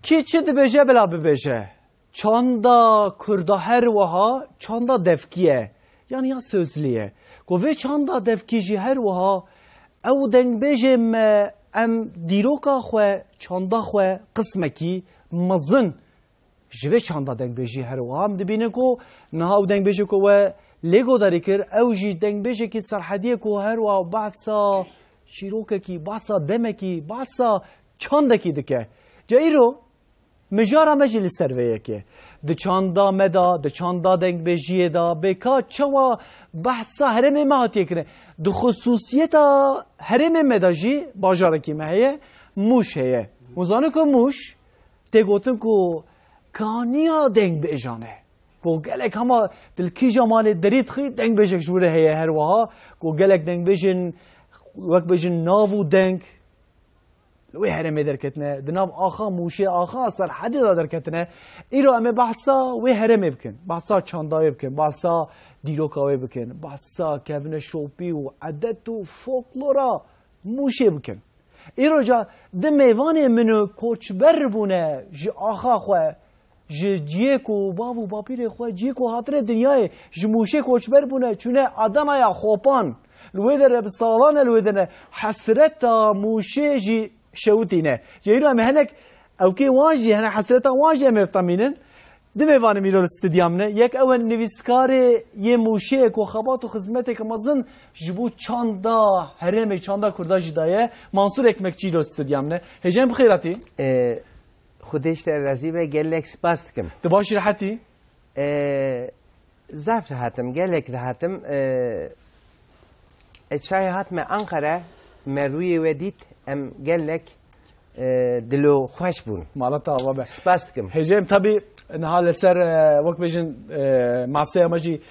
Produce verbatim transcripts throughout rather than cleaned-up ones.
Kî çi dibêje bila bibêje. Çanda Kurda her wiha çanda devkî ye. Yan ya sözlü ye. Ku vê çanda devkî jî her wiha ew dengbêjê me em dîroka xwe, çanda xwe qismekî mezin ji vê çanda dengbêjî her wiha em dibînin ku niha ew dengbêjê ku we lê godarî kir, ew jî dengbêjekî serhedî ye ku her wiha behsa çîrokekî, behsa demekî, behsa çandekî dike. Ca îro mijara me jî li ser vê yekê. Di çanda me de, di çanda dengbêjiyê de, bê ka çawa behsa herêmê me hatiye kirin. Di xusûsiyeta herêmê me de jî bajarekî me heye, Mûş heye. Hûn zanin ku Mûş tê gotin ku kaniya dengbêjan e. Ku gelek hema di kîja malê derî dixî dengbêjek ji wir re heye her wiha. Ku gelek dengbêjên wek bêjin nav û deng li wê herêmê derketine. Di nav axa Mûşê, axa Serhedê de derketine. Îro em ê behsa wê herêmê bikin. Behsa çanda wê bikin. Behsa dîroka wê bikin. Behsa kevneşopî û edet û folklora Mûşê bikin. Îroca di mêvanê min û koçber bûne ji axa xwe, ji ciyê ku bav û bapîrê xwe, ciyê ku hatine dinyayê, ji Mûşê koçber bûne, çûne Adanaya Xopan. Li wê dere bi salan e li wê dene. Hesreta Mûşê jî şewitîne. Ceyra me hinek ewkê wan jî, hene hesreta wan jî em ê bitemînin. Di mêvanê mîro li stûdya min e. Yek ew e nivîskarê yê Mûşê ku xebat û xizmeteke mezin ji bo çanda herêmê, çanda Kurda jî daye. Mansûr Ekmekçî îro li stûdya min e. Hêjayên bi xêr hatî. E, Xwedê ji te razî be, gelek spas dikim. Tu baş rehetî? E, zaf rehetim, gelek rehetim. E, ez çayê hatime Anqara, me rûyê we dît, em gelek, e, dilo xweş bûn. Mala te ava be. Spas dikim. Hêjayên tabî niha li ser, e, wek bêjin, e, maseya me jî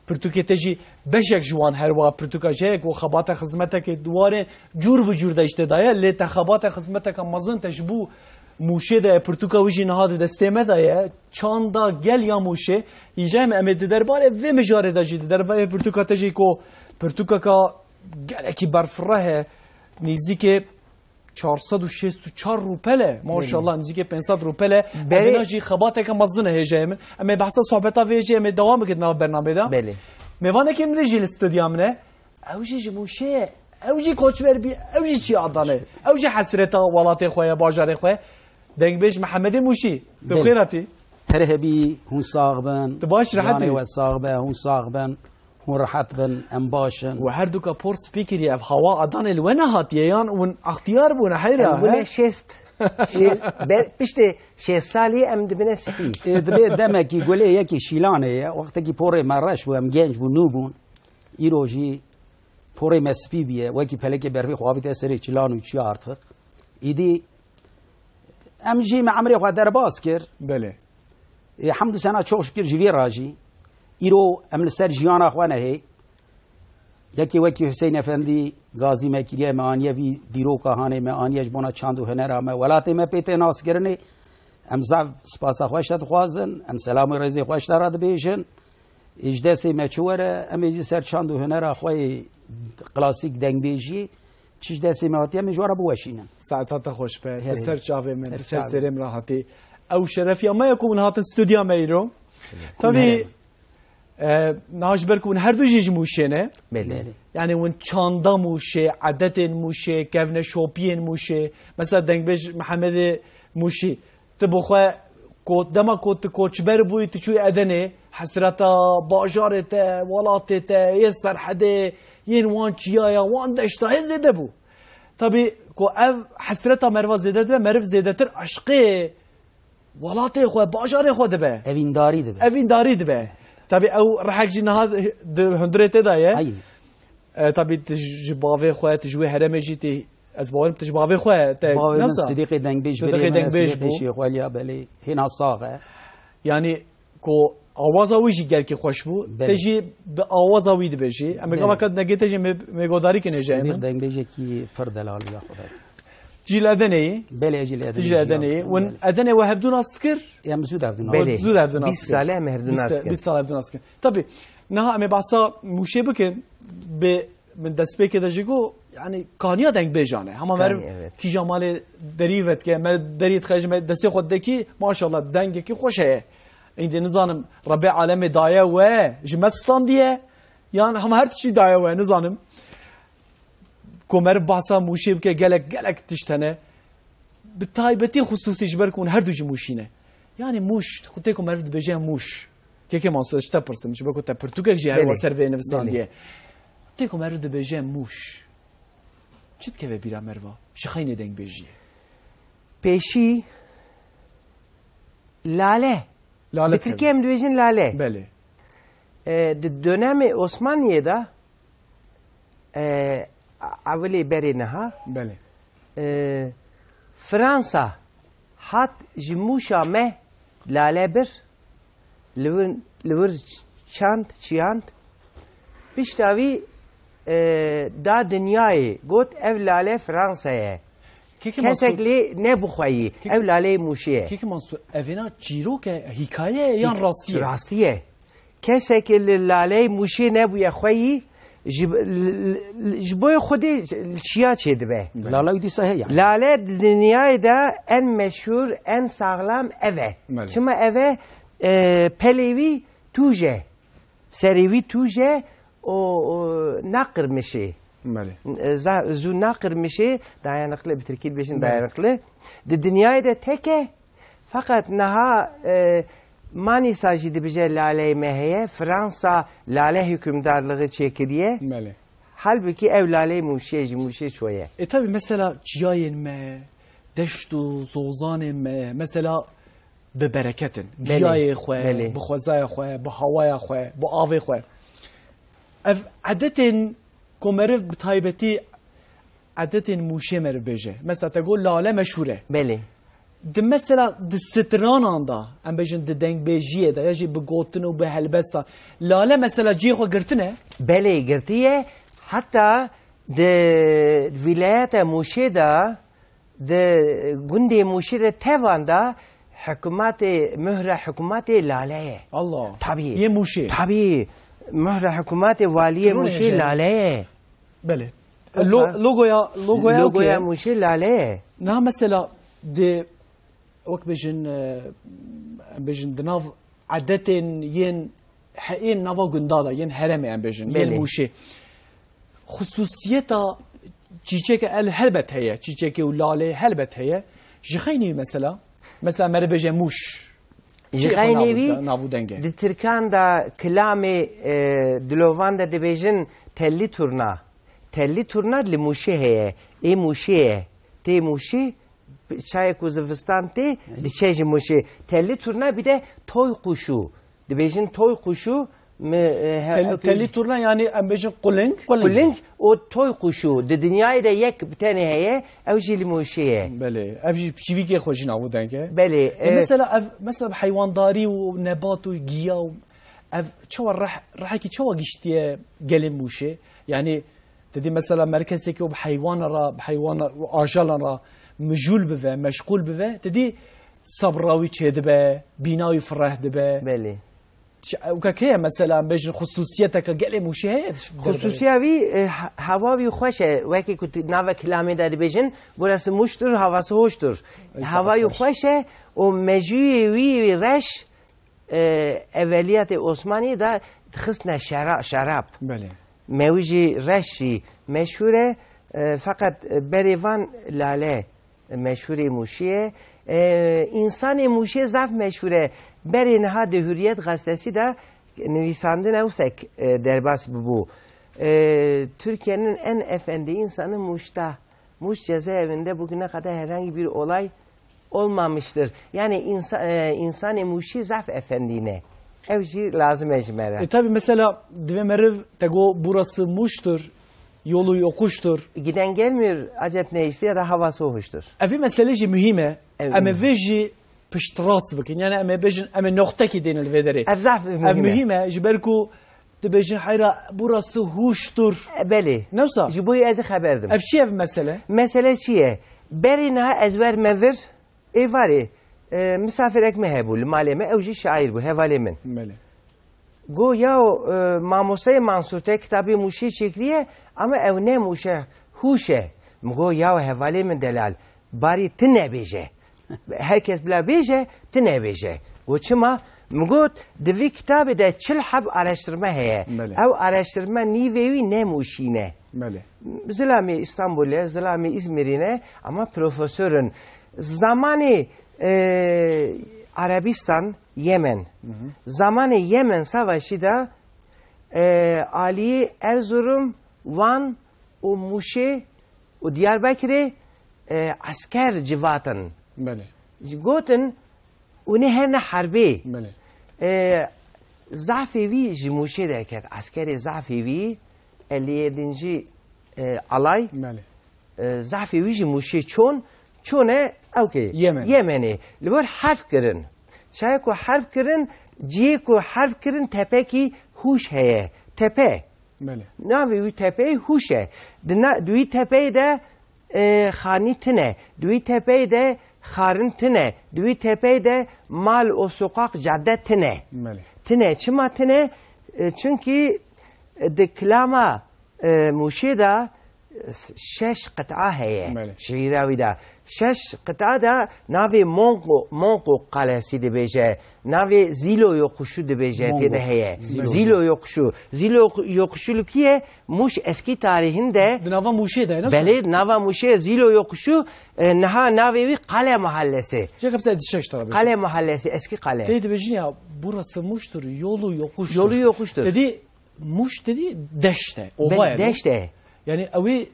pirtûkê te jî beşek ji wan her wiha pirtûka jê ye ku xebata xizmetekê di warê cûr bi cûr de ji te daye, lê te xebata xizmeteke mezin te ji bo Mûşê de ye, pirtûka wî jî niha di destê me de ye. Çanda gel ya Mûşê, îca em, em ê di derbarê vê mijarê de jî, di derbarê pirtûka te jî ku pirtûkeka gelekî berfireh e, nîzîkê çar sed û şêst û çar rûpel e. Maşallah, nîzîkê pênc sed rûpel e. Berê- Evîna jî xebateke mezin e hêjayê min. Em ê behsa sohbeta vê jî em ê dewam bikin nav bernamê de. Belê. Mêvanekê min jî li stûdya min e. Ew jî ji Mûşê ye. Ew jî koçber bî. Ew jî çi Adanê. Ew jî hesreta welatê xwe ye, bajarê xwe ye. Dengbêj Mihemedê Mûşî. Tu Belê. Xêr hatî. Her hebî, hûn sax bin. Tu baş, rehet Canê bî? We sax be, hûn sax bin. Hûn rehet bin, em baş in. We her duka por spî kiriye. Ev hawa Adanê li we nehatiye yan hûn extiyar bûne heyra, Em bûne he? Şêst. Şêst. Ber, piştê şêst salî em dibine spî. Ê, dibê demekî gulê yekî şîlanê ye. Wextekî porê me reş bû, em genc bû, nû bûn. Îro jî porê me spî bûye. Wekî pelekê berfê xwe avîte serê çilan û çiya artık. Îdî em jî me emrê xwe derbas kir. Belê. Ê, hemd û sena çok şükür ji vî re jî. Îro em li ser jiyana xwe nehê. Yekê wekî Huseyîn Efendî gazî me kiriye, me aniye vî dîroka hanê, me aniye ji bona çand û hunera me. Welatê me pê tê naskirinê. Em zaf spasa xwe ji te dixwazin, em selam û rêzê xwe ji te re dibêjin. Ê, ji destê me çi were, em ê jî ser çand û hunera xwe yê klasîk dengbêjiyê, çi ji destê me hatiye, em ê ji we re biweşînin. Saeta te xweş be, Herê. Di ser çavê min, Ser di ser çavê. Serê min re hatî. Ew şerefiya me ye ku hûn hatin stûdya me îro. Tabî, Herê. E, niha ji ber ku hûn her du jî ji Mûşê ne. Belê. Belê. Yani hûn çanda Mûşê, edetên Mûşê, kevneşopiyên Mûşê. Mesela dengbêj Mihemedê Mûşî. Tu bi xwe ko-, dema ku tu koçber bûyî, tu çûyî Edenê, hesreta bajarê te, welatê te, yê Serhedê, yên wan çiyaya, wan deşta hê zêde bû. Tabî ku ev hesreta meriva zêde dibe, meriv zêdetir eşqê welatê xwe, bajarê xwe dibe. Evîndarî dibe. Evîndarî dibe. Tabî ew rehek jî niha di hundirê te de ye. Aynen. E, tabî tu ji bavê xwe, tu ji wê herêmê jî tê, ez bawerim tu ji bavê xwe te Bavê min nefsa. Sidîqê Dengbêj, Sidîqê birê min e, Dengbêj Sidîqê bû. Şêxweliya belê hêna sax e. Yani ku awaza wî jî gelkî xweş bû. Belê. Te jî bi awaza wî dibêjî. Em ê Belê. Gava kat negê te jî mê-, mêgodarî kine ji Sidîq min. Dengbêjekî pir delal ya xwe. Tu jî li Edenê yî? Belê, ez jî li Edenê Tu jî li jî Edenê yî. yaptım, Win belê. Edenê we hevdû nas dikir? Em zû hevdû nas Belê. Zû hevdû nas Bîst dikir. Sal e em hevdû Bîst nas se-, dikir. Bîst sal hevdû nas dikir. Tabî, niha em ê behsa Mûşê bikin, bi min destpêkê de jî got, yani kaniya dengbêjan e. Hema meriv Kanî, evet. kîja malê derî vedike, me derî dixeje, me destê xwe didekî, maşallah, dengekî xweş heye. Îndî nizanim, Rebê alemê daye we, ji me standiye, yan hema her tiştî daye we, nizanim. Ku meriv bahsa Mûşê bike, gelek, gelek tişt hene. Bi taybetî xusûsî ji ber ku hûn her du ji Mûşî ne. Yani Mûş, xwe tê ku meriv dibêje Mûş. Kekê Mansur, ji te pirsim, ji ber ku te pirtûkek jî her Belê. wa ser vê nivisandiye. Belê. Tê ku meriv dibêje Mûş. Çi dikeve bîra meriva? Ji xeynê dengbêjiyê. Pêşî lale. Lale Bi tirkî em dibêjin lale. Belê. E, di dönemê Osmaniyê de, e, a-, ewilê berê niha, Belê. e, Fransa hat ji Mûşa me lale bir, li wir, li wir çand, çiyand. Pişta wî, e, da dinyayê, got, "Ev lale Fransa ye." Kekê Kesek Mansur, lê nebixweyî. Kekê Ev laleyê Mûşê ye. Kekê Mansur, evêna çîrok e, hîkaye ye yan Hîk-, rastî ye? Rastî ye. Kesekê li laleyê Mûşê nebûye xweyî, ji, li, li, ji bo xwedê çiya çêdibe. Lala wî dîsa heye yani. Lale di dinyayê de en meşhur, en saxlam ev e. Belê. Çima ev e? E, pelê wî tûj e. Serê wî tûj e û, û naqirmişê. Belê. E, za-, zû naqirmişê, dayanıklı, bi tirkî dibêjin Belê. dayanıklı. Di dinyayê de tek e, feqet niha, e, Manîsa jî dibêje laleyê me heye, Fransa lale hukimdarlığı çêkiriye. Belê. Halbukî ev laleyê Mûşê ji Mûşê çoye. E, tabi mesela çiyayên me, deşt û zozanên me, mesela bi bereket in. Belê, Giyayê xwe, belê. bi xwezaya xwe, bi hawaya xwe, bi avê xwe. Ev edetên ku meriv bi taybetî edetên Mûşê meriv bêje. Mesela te got lale meşhûr e. Belê. Di mesela di stranan de, em bêjin di dengbêjiyê de, ya jî bi gotin û bi helbesta, lale mesela cihê xwe girtine? Belê, girtiye. Heta di vilayeta Mûşê de, di gundê Mûşê de tevan de hikûmetê, muhra hikûmetê lale ye. Allah. Tabii. Yê Mûşê. Tabii. Muhra hikûmetê, valiyê Mûşê lale ye. Belê. Lo-, logoya, logoya Logoya okey. Mûşê lale ye. Na mesela di, wek bêjin, e, em bêjin di nav edetên yên he-, yên nava gunda de, yên herêmê em bêjin, yên Belê. Mûşê. Xusûsiyeta çîçeke el helbet heye, çîçekê û lalê helbet heye. Ji xeynî mesela, mesela mere bêje Mûş. Ji Çi xeynî navû wî de, navû denge. Di tirkan de kilamê, e, dilovan de dibêjin tellî turna. Tellî turna li Mûşê heye. Ê Mûşê ye. Tê Mûşê, çayê ku zivistan tê, diçe ji Mûşê. Tellî turna bir de toy quşu. Dibêjin toy quşu, mi, e, he, Tel-, ew tellî turna yani em bêjin quling. Quling. Quling û toy quşu. Di dinyayê de yek bi tenê heye, ew jî li Mûşê ye. Belê. Ev jî çivîkê xwe jî navû deng e. Belê, E, e, mesela ev, mesela heywandarî û nebat û giya û ev çawa reh-, rehekî çawa giştiye gelê Mûşê? Yani, te dî mesela merkezekî û bi heywana re, bi heywana û ajalan re mijûl bive, meşgûl bive, te dî sabra wî çêdibe, bîna wî fireh dibe. Belê. Ç-, ew ka keye mesela, em bêjin xusûsiyeteke gelê Mûşê heye? Xusûsiya wî, e, ha-, hava wî xweş e. Wekî ku tu nava kilamê de dibêjin, "Burası Muş'tur, havası hoştur." Ey, Hava wî saet xweş e û mejûyê wî reş, e, eveliyatê Osmaniyê de dixistine şera-, şerab. Belê. Mewî jî reş jî meşhûr e, e, feqet berê van lale meşhûrê Mûşê ye. E, însanê Mûşê zaf meşhûr e. Berê niha di Hürriyet gazetesî de nivîsandine wsek, e, derbas bibû. E, Türkiye'nin en efendi insanı Muş'ta. Muş cezaevinde bugüne kadar herhangi bir olay olmamıştır. Yani insa-, e, insanê Mûşî zaf efendî ne. Ew jî lazim e ji me re. E, tabi mesela divê meriv te got burası Muş'tur, yolu yokuştur. Giden gelmiyor, acep ne istiyor ya da havası hoştur. Ev mesele jî muhîm e. Evet. Em ê vê jî piştrast bikin. Yani em ê bêjin, em ê noxtekî dêne li vê derê. Ev zaf muhîm e. Ev muhîm e, ji ber ku dibêjin heyra burası huştur. E, belê. Ne wisa? Ji bo yê ez ê xeber dim. Ev çi ye ev mesele? Mesele çi ye? Berî niha ez werime vir, êvarê, e, misafirek me hebû li malê me, ew jî şaîr bû, hevalê min. Belê. Go ya, e, mamosteyê Mansûr te kitabê Mûşê çêkiriye, ama ew ne Mûşe Hûş e. Min got, yaw hevalê min delal, barî tu nebêje. Her kes bila bêje, tu nebêje. Got, çima? Min got, di vî kitabê de çil heb araştirme heye. Belê. Ew araştirme nîvê wî ne Mûşî ne. Belê. Zilamê Îstanbulê, zilamê Îzmîrî ne, ama profesor in. Zamanê, e, Erebîstan, Yemen. Hı hı. Zamanê Yemen savaşî de, e, aliyê Erzurum, Van û Mûşê û Diyarbekirê, e, esker civatin. Belê. Ji gotin, hûn ê herne herbê. Belê. E, zafê wî ji Mûşê derket. Eskerê zafê wî, elî yedinci, e, alay. Belê. E, zafê wî ji Mûşê çon, çone ewkê Yemen. Yemenê. Li wir herb kirin. Çayê ku herb kirin, cihê ku herb kirin tepekî hûş heye. Tepe. Belê. Navê wî tepeyê hûş e. Di na-, di wî tepeyê de, e, xanî tine. Di wî tepeyê de xarin tine. Di wî tepeyê de mal û sokaq, cadde tine. Belê. Tine. Çima tine? E, çunkî, e, di kilama, e, Mûşê de, e, şeş qit'a heye. Belê. Şiîra wî de. Şeş qit'a de navê Monqo, Monqo Kalesi dibêje. Navê Zîlo Yokuşu dibêje, Mongo. Tê de heye. Zîlo. Zîlo Yokuşu. Zîlo Yokuşu li kî ye? Mûş eskî tarîhin de. Di nava Mûşê de ye, ne? Belê, nava Mûşê, Zîlo Yokuşu, e, niha navê wî Kale Mahallesi. Cek hepse dişek tara Kale Mahallesi, eski kale. Tê dibêjin ya, burası Muş'tur, yolu yokuştur. Yolu yokuştur. Dedi, Muş dedi deşt e, ova yani. Deşt e. Yani ew ê,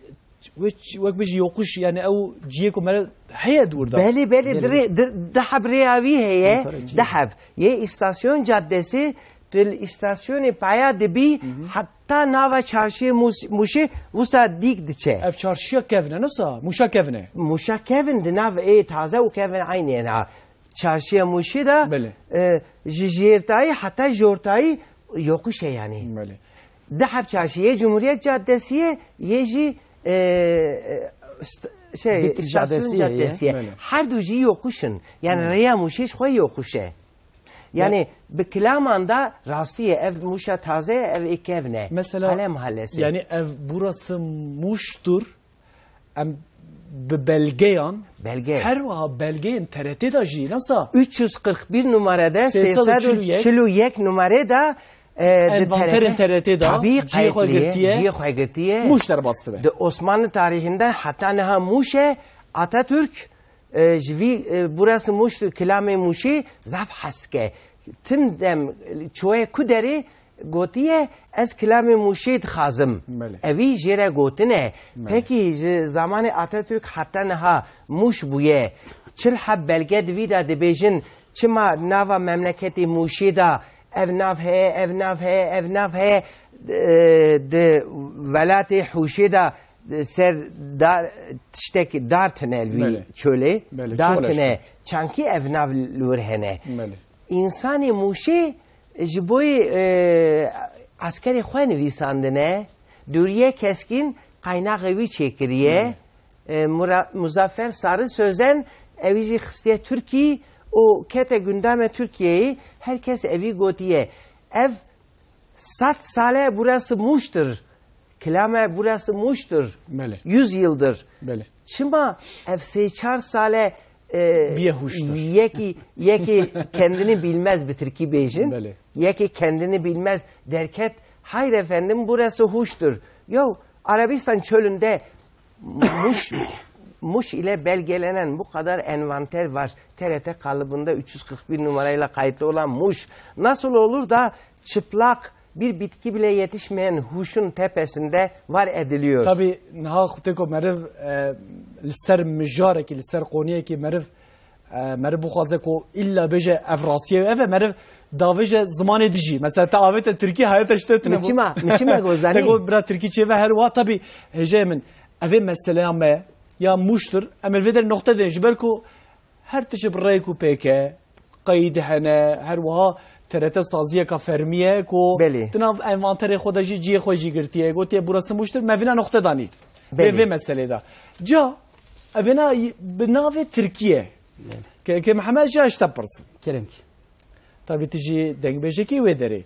wek, wek bêjî yokuş, yani ew cihê ku mere heye dûr de. Belê, belê, belê. Dirê, di, di heb rêya wî heye, di heb. Yê îstasyon caddesi, tu li îstasyonê paya dibî, heta nava çarşiyê Mûs-, Mûşê, wisa dîk diçe. Ev çarşiya kevin e, ne wisa? Mûşa kevin e. Mûşa kevin di nav ê taze û kevin eynî ye niha. Çarşiya Mûşê de, belê, e, ji jêrtayî heta jortayî yokuş e yani. Belê. Di heb çarşî, yê Cumhuriyet Caddesi ye, yê jî, e, e, st-, şey, Bitiş istasyon Caddesi ye, caddesi ye. Belê. Her du jî yokuş in. Yani, belê, rêya Mûşê ji xwe yokuş e. Yani, ya, bi kilaman da rastî ye, ev Mûşa taze ye, ev ê kevin e. Mesela, Kale Mahallesi. Yani ev burası Muş'tur. Em bi belgeyan, belge, her wiha belgeyên T R T de jî, ne wisa? Üç yüz kırk bir numarede, sê sed û çil û yek, sê sed û çil û yek numare de, e, di envanterên T R T, T R T de, tabii, cihê xwe kayıtlı ye, girtiye, cihê xwe girtiye. Muş derbas dibe. Di Osmanlı tarihinden heta niha Muş e, Atatürk, e, ji vî, e, burası Muş'tur, kilamê Muşî zaf hez dike. Tim dem çûye ku derê, gotiye, ez kilamê Mûşê dixwazim. Belê. Evî jê re gotine. Belê. Pekî ji zamanê Atatürk heta niha Mûş bûye. Çil heb belge di vî de dibêjin, çima nava memleketê Mûşê de ev nav heye, ev nav heye, ev nav heye, e, di welatê Hûşê de, e, ser dar, tiştek dar tine li vî, belê, çolê. Belê, dar çol e tine. Işte. Çankî ev nav li wir hene. Belê. Însanê Mûşê ji bo yê, e, eskerê xwe nivîsandine, Dûriye Keskîn qaynaxê wî çêkiriye. Hı. E, Mura-, Muzaffer Sarı Sözen, ewî jî xistiye Tirkî û kete gundame Tirkiyeyê, her kes evî gotiye. Ev sed sale burası Muş'tur. Kilame burası Muş'tur. Belê. Yüz yıldır. Belê. Çima ev sê çar sale, e, biye Huş'tur. Yekî, yekî kendini bilmez, bi Tirkî bêjin. Belê. Yekî kendini bilmez derket, hayır efendim, burası Huş'tur. Yo, Arabistan çölünde Muş, Muş ile belgelenen bu kadar envanter var. T R T kalıbında üç yüz kırk bir numarayla kayıtlı olan Muş. Nasıl olur da çıplak bir bitki bile yetişmeyen Huş'un tepesinde var ediliyor? Tabii, niha xutê ku meriv, e, li ser mijarekî, li ser qoniyekî meriv, e, meriv bixwaze ku illa bêje ev rastiye ev e, meriv davêje zimanê dijî. Mesela te avête Tirkî, hayata ji te tune. Min çima, min çima got zanî? Te got bira Tirkî çêve her wa, tabii, hêjeyê min, ev ê meseleya me ya Muş'tir. Em ê vê der noqte dên, ji ber ku her tişt bi rêk û pêk e, qeyd hene, her wiha T R T saziyeka fermî ye ku, belê, di nav envanterê xwe de jî cihê xwe jî girtiye. Gotiye, burası Muş'tir, me vîna noqte danî. Belê. Vê, vê meselê de. Ca, evêna y-, bi navê Tirkiye. Belê. Ke, ke Mihemed, ji te pirsim. Kerem ki. Tabii tu jî dengbêjekî wê derê.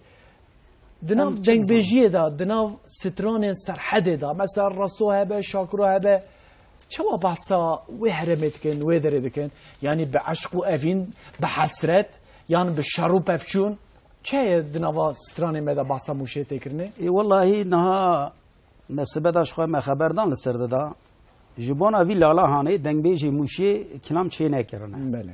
Di nav Em çi dengbêjiyê de, di nav stranên serhedê de, mesela Reso hebe, Şakiro hebe, çawa behsa wê herêmê dikin, wê derê dikin? Yanî bi eşq û evîn, bi hesret, yan bi şer û pevçûn? Çi heye di nava stranê me de behsa Mûşê tê kirinê? Ê, wellahî niha me sibe de ji xwe me xeber dan li ser dida. Ji bona vî lala hanê dengbêjê Mûşê kilam çê nekirine. Belê.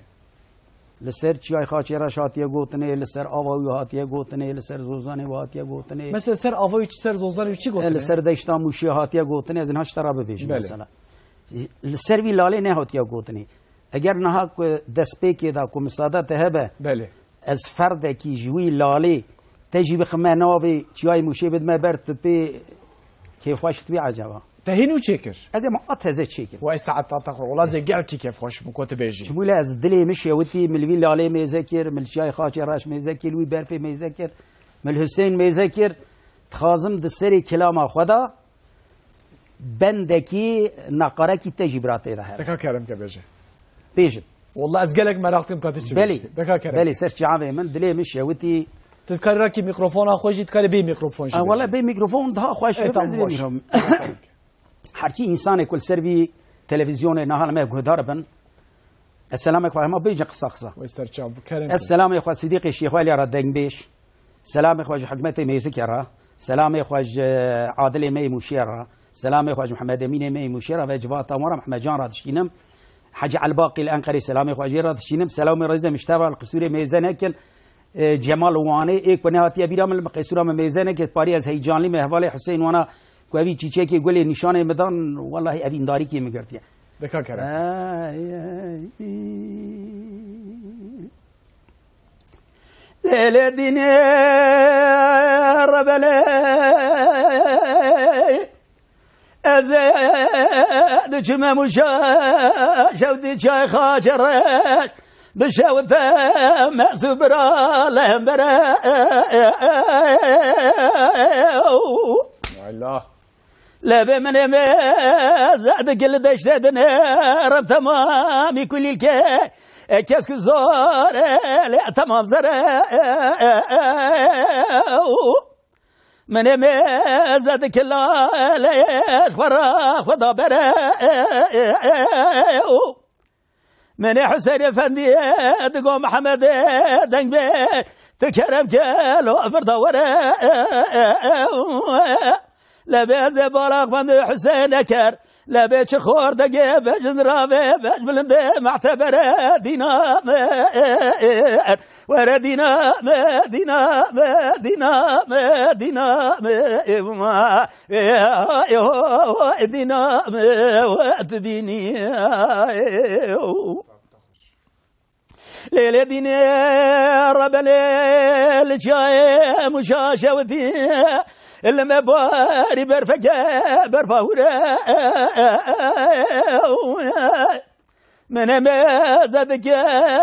Li ser Çiyayê Xaçê Reş hatiye gotinê, li ser ava wî hatiye gotinê, li ser zozanê wî hatiye gotinê. Mesela ser ava wî çi, ser zozanê wî çi E, gotinê? Li ser deşta Mûşê hatiye gotinê, ez niha ji te re bibêjim Belê. mesela. Li ser vî lalê nehatiye gotinê. Eger niha ku destpêkê de ku misade te hebe, Belê. ez ferdekî ji wî lalê te jî bixime navê Çiyayê Mûşê bidime ber, tu pê kêfxweş dibî ecaba? Te hîn û çêkir? Ez ê ma a teze çêkim. Wey saet ta te xwe. Wela zê gel kî kêfxweş bû, ku tu bêjî. Çimû le ez dilê min şewitî, min li vî lalê mêze kir, min li Çiyayê Xaçê Reş mêze kir, li wî berfê mêze kir, min li Husên mêze kir. Dixwazim di serê kilama xwe de bendekî, neqarekî te jî bira tê de hebe. Deka kerem ke bêje. Bêjim. Wela ez gelek meraq dikim ka tu çi Belê. bêjî. Deka kerem. Belê, ser çavê min, dilê min şewitî. Tu dikarî rakî mîkrofona xwe jî, dikarî bê mîkrofon jî E, bêjî. wela bê mîkrofon daha xweş E, be, tamam, ez bê baş. mîkrofon. Her çi însanê ku li ser vî televîzyonê niha li me guhdar bin, ez selamê xwe hema bêjin qisa qisa. Wê ser çav, kerem Ez ke. selamê xwe Sidîqê Şêxwelî re dengbêj, selamê xwe ji hikûmetê Mêzikê re, selamê xwe ji Adilê me yê Mûşê re, selamê xwe ji Mihemed Emînê me yê Mûşê re ve civata wan re Mihemed Can re dişînim. Hecî Elbaqî li Enqerê selamê xwe jê re dişînim. Selamê rêzê min ji te re li qisûrê mêze nekin. E, Cemal Wanê, ê ku nehatiye bîra min, li qesûra min mêze neke, parî ez heyecanlî me, hevalê Huseyîn wana ku evî çîçekê gulê nîşanê min dan, wellahî evîndarîkê min girtiye. Deka kerem. Ey, ey, ey. Lê, lê dînê rebelê. Ez diçime Mûşa, şev di çay xaçe reş, bi şew te mesû bira lembere. Wayla. Lebê min ê mêze dikil deştê dinê rib temamî kulîlke. E kes ku zor e lê temam zere. Min ê mêze dikila lê ji xwe re xwe da bere. Min ê Huseyîn Efendî digo Mihemedê deng bê, tu kerem ke lo vir da were. Lebê ez ê bala xwend Huseyîn Eker. Lebê çi xortegê bejin ravê bej bilindê mehtebere dîna me. Were dîna me, dîna me, dîna me, dîna me. Dîna me, we dînî. Lê lê dînê rebelê li çiyayê Mûşa şewitî, li me barî berfeke berfa hûre. Min ê mêze dike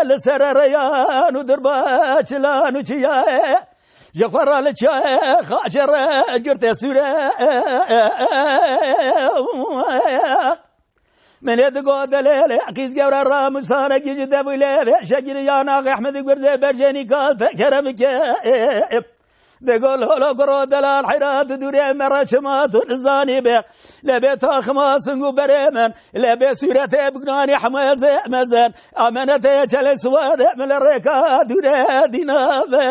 li ser reyan û dirba çilan û çiyayê, ji xwe re li çiyayê xaçê re girtê sûre. Min ê digo delêlê qîz gewre ra musanekî ji dev û lêvê şegiriyana Ehmedî gurzê berjenî kal te kerem ke. Digo lolo kuro delal heyra tu dûrê me re çima tu nizanî be. Lebê taxima sing û berê min, lebê sûretê biknanî hemû ez ê mezen. Amenetê çelê siwarê min li rêka dûrê dîna me.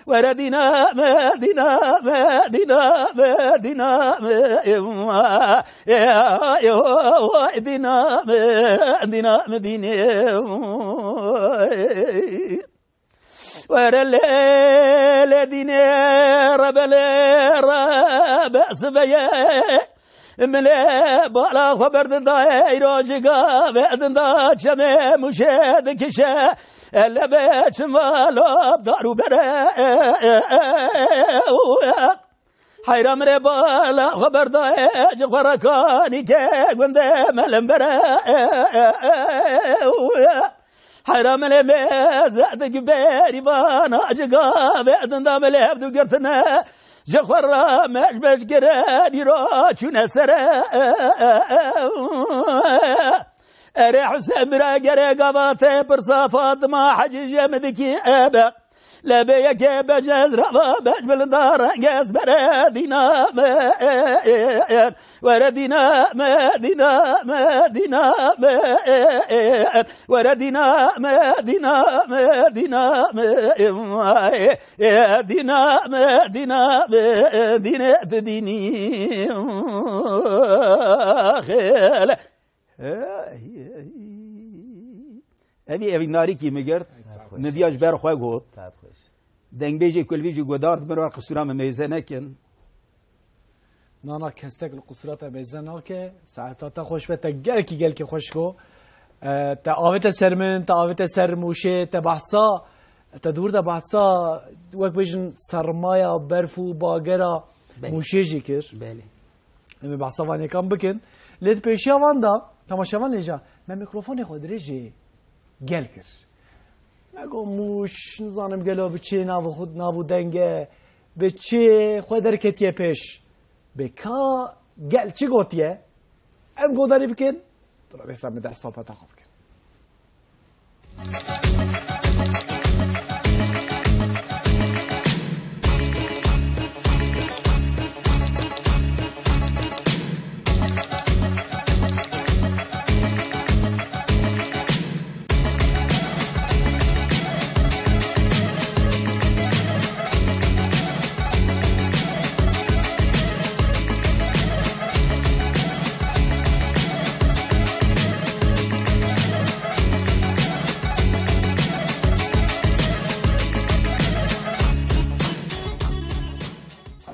Were dîna me, dîna me, dîna me, dîna me. Dîna me, dîna me, dînê. Were lê, lê dînê, rebe lê, rebe sibeye. Min ê bala xwe berdin da ey rojika, berdin da çemê Mûşê dikişe. Ele be çima lop dar û bere. Heyra min ê bala xwe berdaye, ji xwe re kanî ke gundê me lembere. Heyra min ê mêze dik berî vana, ji gavê dinda me lê hevdu girtine, ji xwe re mej mej kirin, îro çûne sere. Erê Husên bira, gere gava te pirsa Fatima Hecî jê min dikî ebe. Lebê yekê becez rava bec bilindar rengez bere dîna me. Were dîna me, dîna me, dîna me. Were dîna me, dîna me, dîna me. Dîna me, dîna me, dîne di dînî. Xêle. Ey, ey. Evî, evî narîkî min girt. Saet xweş. Min viya ji ber xwe got. Saet xweş. Dengbêjê ku li vî jî guhdar dibin, qisûra min mêze nekin. Na, na, kesek li qisûra te mêze nake. Saeta te xweş be, te gelkî, gelkî xweş go. E, te avête ser min, te avête ser Mûşê, te behsa, te dûr de behsa, wek bêjin sermaya berf û bagera Belê. Mûşê jî kir. Belê. Em ê behsa van yêkan bikin. Lê di pêşiya van de, temaşevan hêja, me mîkrofonê xwe dirêjê gel kir. Me got, Mûş, nizanim gelo bi çi nav û xwe, nav û denge, bi çi xwe derketiye pêş. Bê ka gel çi gotiye? Em godarî bikin. Tu rêsa min de sohbeta xwe bikin.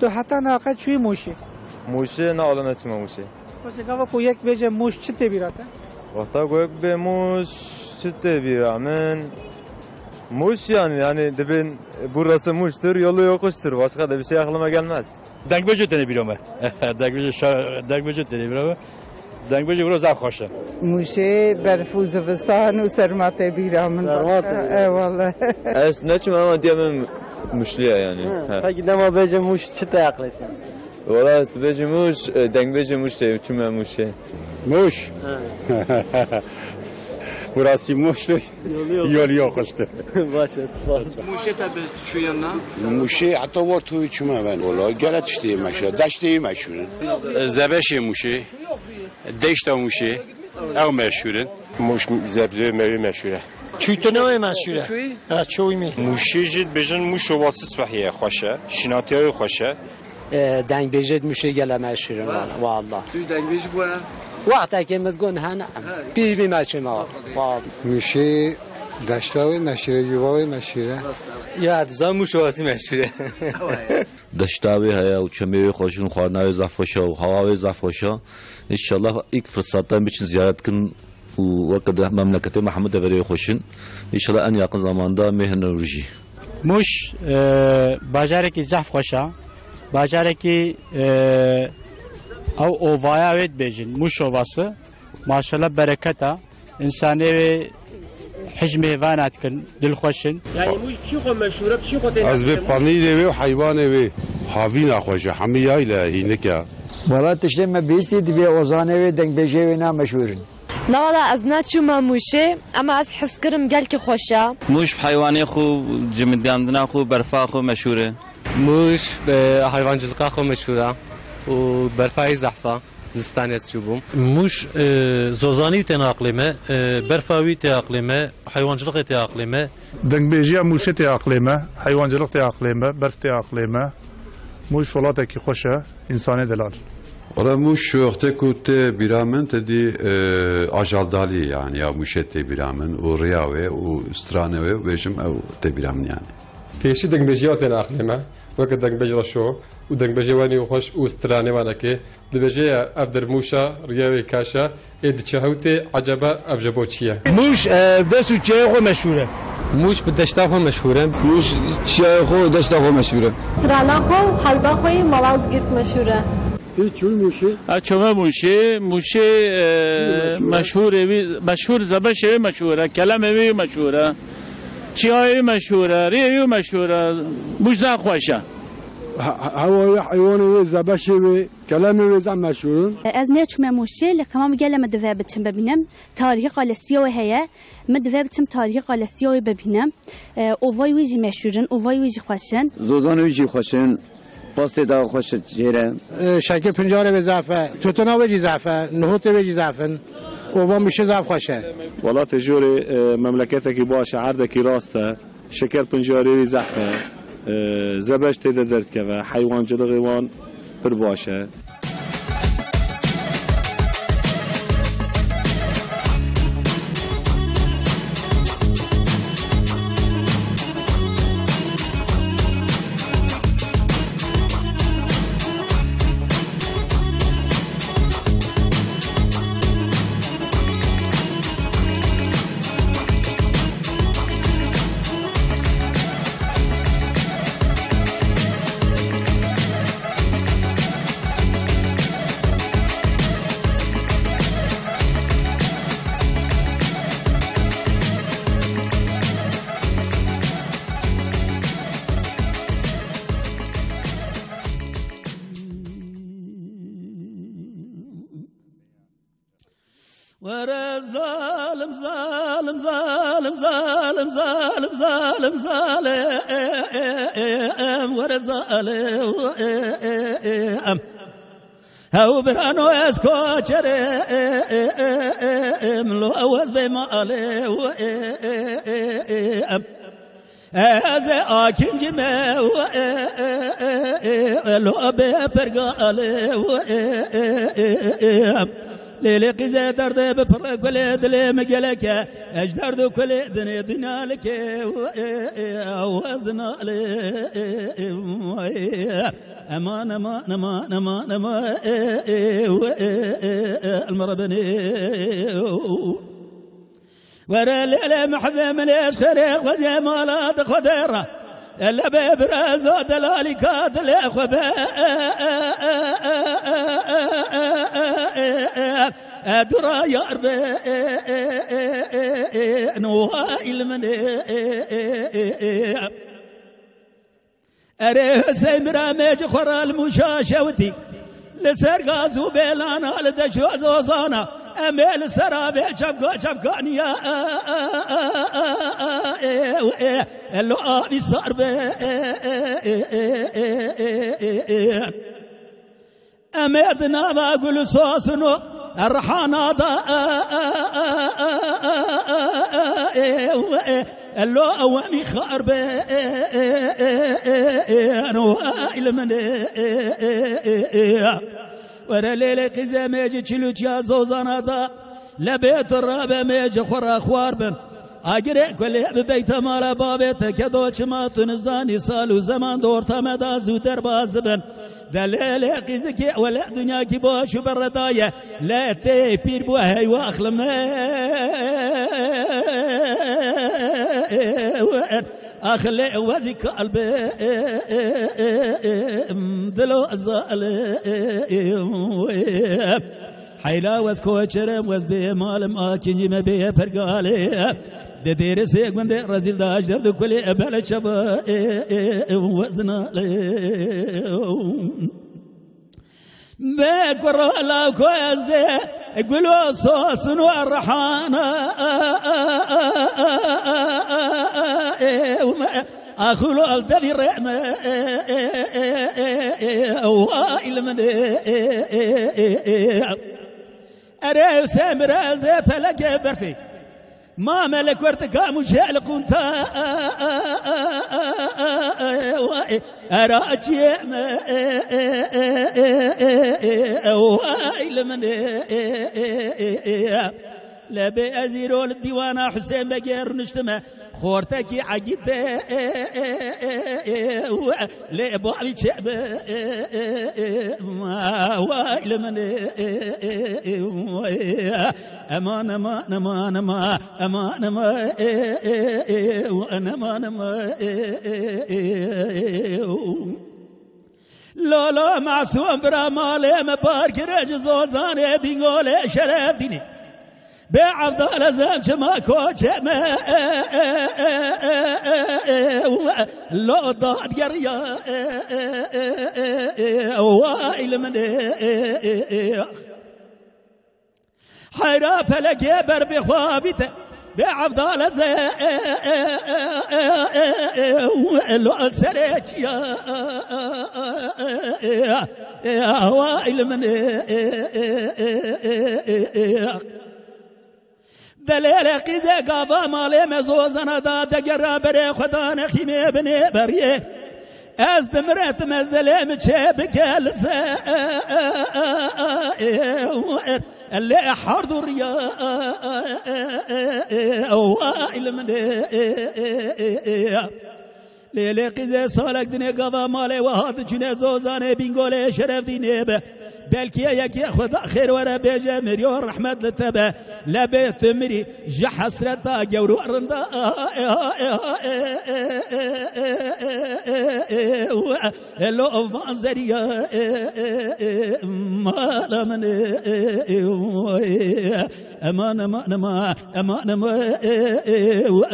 Tu heta niha qet çûyî Mûşê? Mûşê, na, wala neçûme Mûşê. Wextê gava ku yek bêje Mûş, çi tê bîra te? Wexta ku yek bê Mûş, çi tê bîra min? Mûş yani, yani dibên burası Muş'tur, yolu yokuştur. Başka da bir şey aklıma gelmez. Dengbêjê têne bîra me. Dengbêjê şa-, dengbêjê têne bîra me. Dengbêjê wiro zaf xweş e. Mûşê berf û zivistan û serma tê bîra min. Serma tê bîra. E, wele. Ez neçûm ama diye min Muşluyum yani. He. Peki dema bêje Mûş çi te aqlê te? Wala tu bêjî Mûş, e, dengbêjê Mûş tê, çûme Mûşê. Mûş. He. Burası Muş'tur. Yolu yok. Yolu yokuştur. Baş e, spas. Mûşê te bi şu yanına? Mûşê heta war tu çûme ben. Wala gele tiştê meşhur, deştê meşhur. Zebeşê Mûşê, deşta Mûşê, ew meşhur in. Mûş zebzê mewê meşhur e. Tütünü meşhur e. Ha, çoğu mi? Mûşê jî dibêjin Mûş ovası sibehî ye, xweş e. Şînatiya wê xweş e. E, dengbêjê di Mûşê gele meşhur in, wala. Tu jî dengbêj bû he? Wextekê min got hene. He. Pîr bî meşhur me. Wala. Mûşê deşta wê meşhur e, yuva wê meşhur e. Ya, dizan Mûş ovası meşhur e. Deşta wê heye û çemê wê xweş in, xwarina wê zaf xweş e û hewa wê zaf xweş e. Înşallah ilk fırsattan biçin ziyaret kin û weke di memleketê me hemû deverê wê xweş in. Înşallah en yakın zamanda mê hin rû jî. Mûş, e, bajarekî zaf xweş e. Bajarekî, e, ew ovaya wê dibêjin, Mûş ovası. Maşallah bereket e. Însanê wê hij mêvana dikin, dilxweş in. Yani Mûş çi xwe meşhur e, çi xwe tê Ez bi panîrê wê û heywanê wê havîna xwe ji hemî yayla hînik e. Wala tiştê me bihîstî dibê ozanê wê, dengbêjê wê na meşhûr in. Na wala ez neçûme Mûşê, ema ez hez kirim gelkî xweş e. Mûş bi heywanê xwe, cimidiyandina xwe, berfa xwe meşhûr e. Mûş bi heywancılıka xwe meşhûr e û berfa wî zehf e. Zistanê ez çûbûm. Mûş, e, zozanî wî têne aqlê me, e, berfa wî tê aqlê me, heywancılıqê tê aqlê me. Dengbêjiya Mûşê tê aqlê me, heywancılık tê aqlê me, berf tê aqlê me. Mûş welatekî xweş e, însanê delal. Wala Mûş wextê ku tê bîra min, te dî, e, ajaldalî yani ya Mûşê tê bîra min û riya wê û stranê wê bêjim ew tê bîra min yani. Pêşî dengbêjiya têne aqlê me, weke dengbêj reşo û dengbêjê wenî û xweş û stranê wanekê. Dibêje ya, ev der Mûş e, riya wê kaş e, ê diçe hewtê, eceba ev ji bo çi ye? Mûş, e, dest û çiyayê xwe meşhûr e. Mûş bi deşta xwe meşhûr e. Mûş çiyayê xwe û deşta xwe meşhûr e. Strana xwe û helba xwe yî Malazgirt meşhûr e. Tê çûyî Mûşê? Ha, çûme Mûşê. Mûşê, e, meşhûr e? Meşhûr e wî, meşhûr, zebeşê wî meşhûr e, kelemê wî meşhûr e. Çiyayê wî meşhûr e, riyê wî meşhûr e. Mûş zaf xweş e. He-, he-, hewayê heywanê wê, zebeşê wê, kelemê wê zehf meşhûr in. Ez neçûme Mûşê, lê qema min gele min divê biçim bibînim. Tarîhî qalesiya wê heye. Min divê biçim tarîhî qalesiya wê bibînim. E, ovayê wê jî meşhûr in, ovayê wê jî xweş in. Zozanê wê jî xweş in. Pastê da xweş e jê re. E, şekir pincarê wê zehf e. Tutuna wê jî zehf e. Nuhutê wê jî zehf in. Ova Mûşê zehf xweş e. Welatê jorê, e, memleketekî baş e, erdekî rast e. Şeker pincarê wî zehf e. E, zebeş tê de derdikeve. Heywancilixê wan pir baş e. Were zalim, zalim, zalim, zalim, zalim, zalim, zalim, were zalim. Hew birano ez koçerim, lo ew ez bê malê. Ez ê akincî me, lo bê pergalê. Lê lê qîzê derdê bi pirre kulê dilê min gelek e. Ez derd û kulê dinê dinalike, ez nalê. Eman, eman, eman, eman, eman, elmarabenê. Were lêlê mihvê min ê ji xêrê xwezê mala di xwe de re. Ele bê birazo delalî ka dilê xwe be. Dura yar be. Nuha îl min ê. Erê Husey mira me ji xwe re li Mûşa şewitî. Li ser gaz û bêlana li deşo zozana. Em ê li ser avê çepka çepkaniya. Lo avî sar be. Em ê di nava gul û sosin û rihana da, lo ew em î xar be, wayl min ê. Were lêlê qîzê me ji çil û çiya zozana da, lebê tu rabe me ji xwe re xwar bin. Agirê kulê bi beyta mala babê te kedo çima tu nizanî sal û zeman di orta me da zû derbas dibin. De lê lê qîzikê wele dinyakî baş û berre daye. Lê tê pîr bû heywa axlime. Axlê wezî kalbe. Dilo zalim. Heyla wez koçerim, wez bê malim, akincî me bê pergalê. Di dêrisê gundê rezîl da ji derdi kulê ebele çaba, e, e, e, wez nalê. Be kuro law ko ez dê gulo sosin û rihana, e, e, e, e, Axulo al devî rê me, wayl min ê. Erê Husên, birazê pelekê berfê. Ma me li kurtika Mûşê li qûnta. Era çiyê me, wayl min ê. Lebê ez îro li dîwana Husên Begê rûniştime. Xortekî egîte, lê bavî çê be, wayl min ê. Eman, eman, eman, eman, eman, eman, eman, eman. Lolo Masûm bira malê me bar kire ji Zozanê Bîngolê Şerefdînê. Bê evdal ez em çima koçê me lo dad geriya way li min ê. Heyra pelekê ber bê xwe bîte bê evdal ez lo serê çiya way li min ê. Delêle qîzê gava malê me zozana da degera berê xwe da nexîmê binê beriyê. Ez dimire tu mezelê min çê bike li ser lê hard û riya way li min ê. Lê lê qîzê salek dinê gava malê we hat çûnê zozanê bîngolê şeref dînê be. Belkî ye yekê xwe da xêr were bêje miriyo rehmet li te be. Lebê tu mirî ji hesreta gewr û rinda. Elo van zeriya mala min. Eman, eman, eman, eman, eman,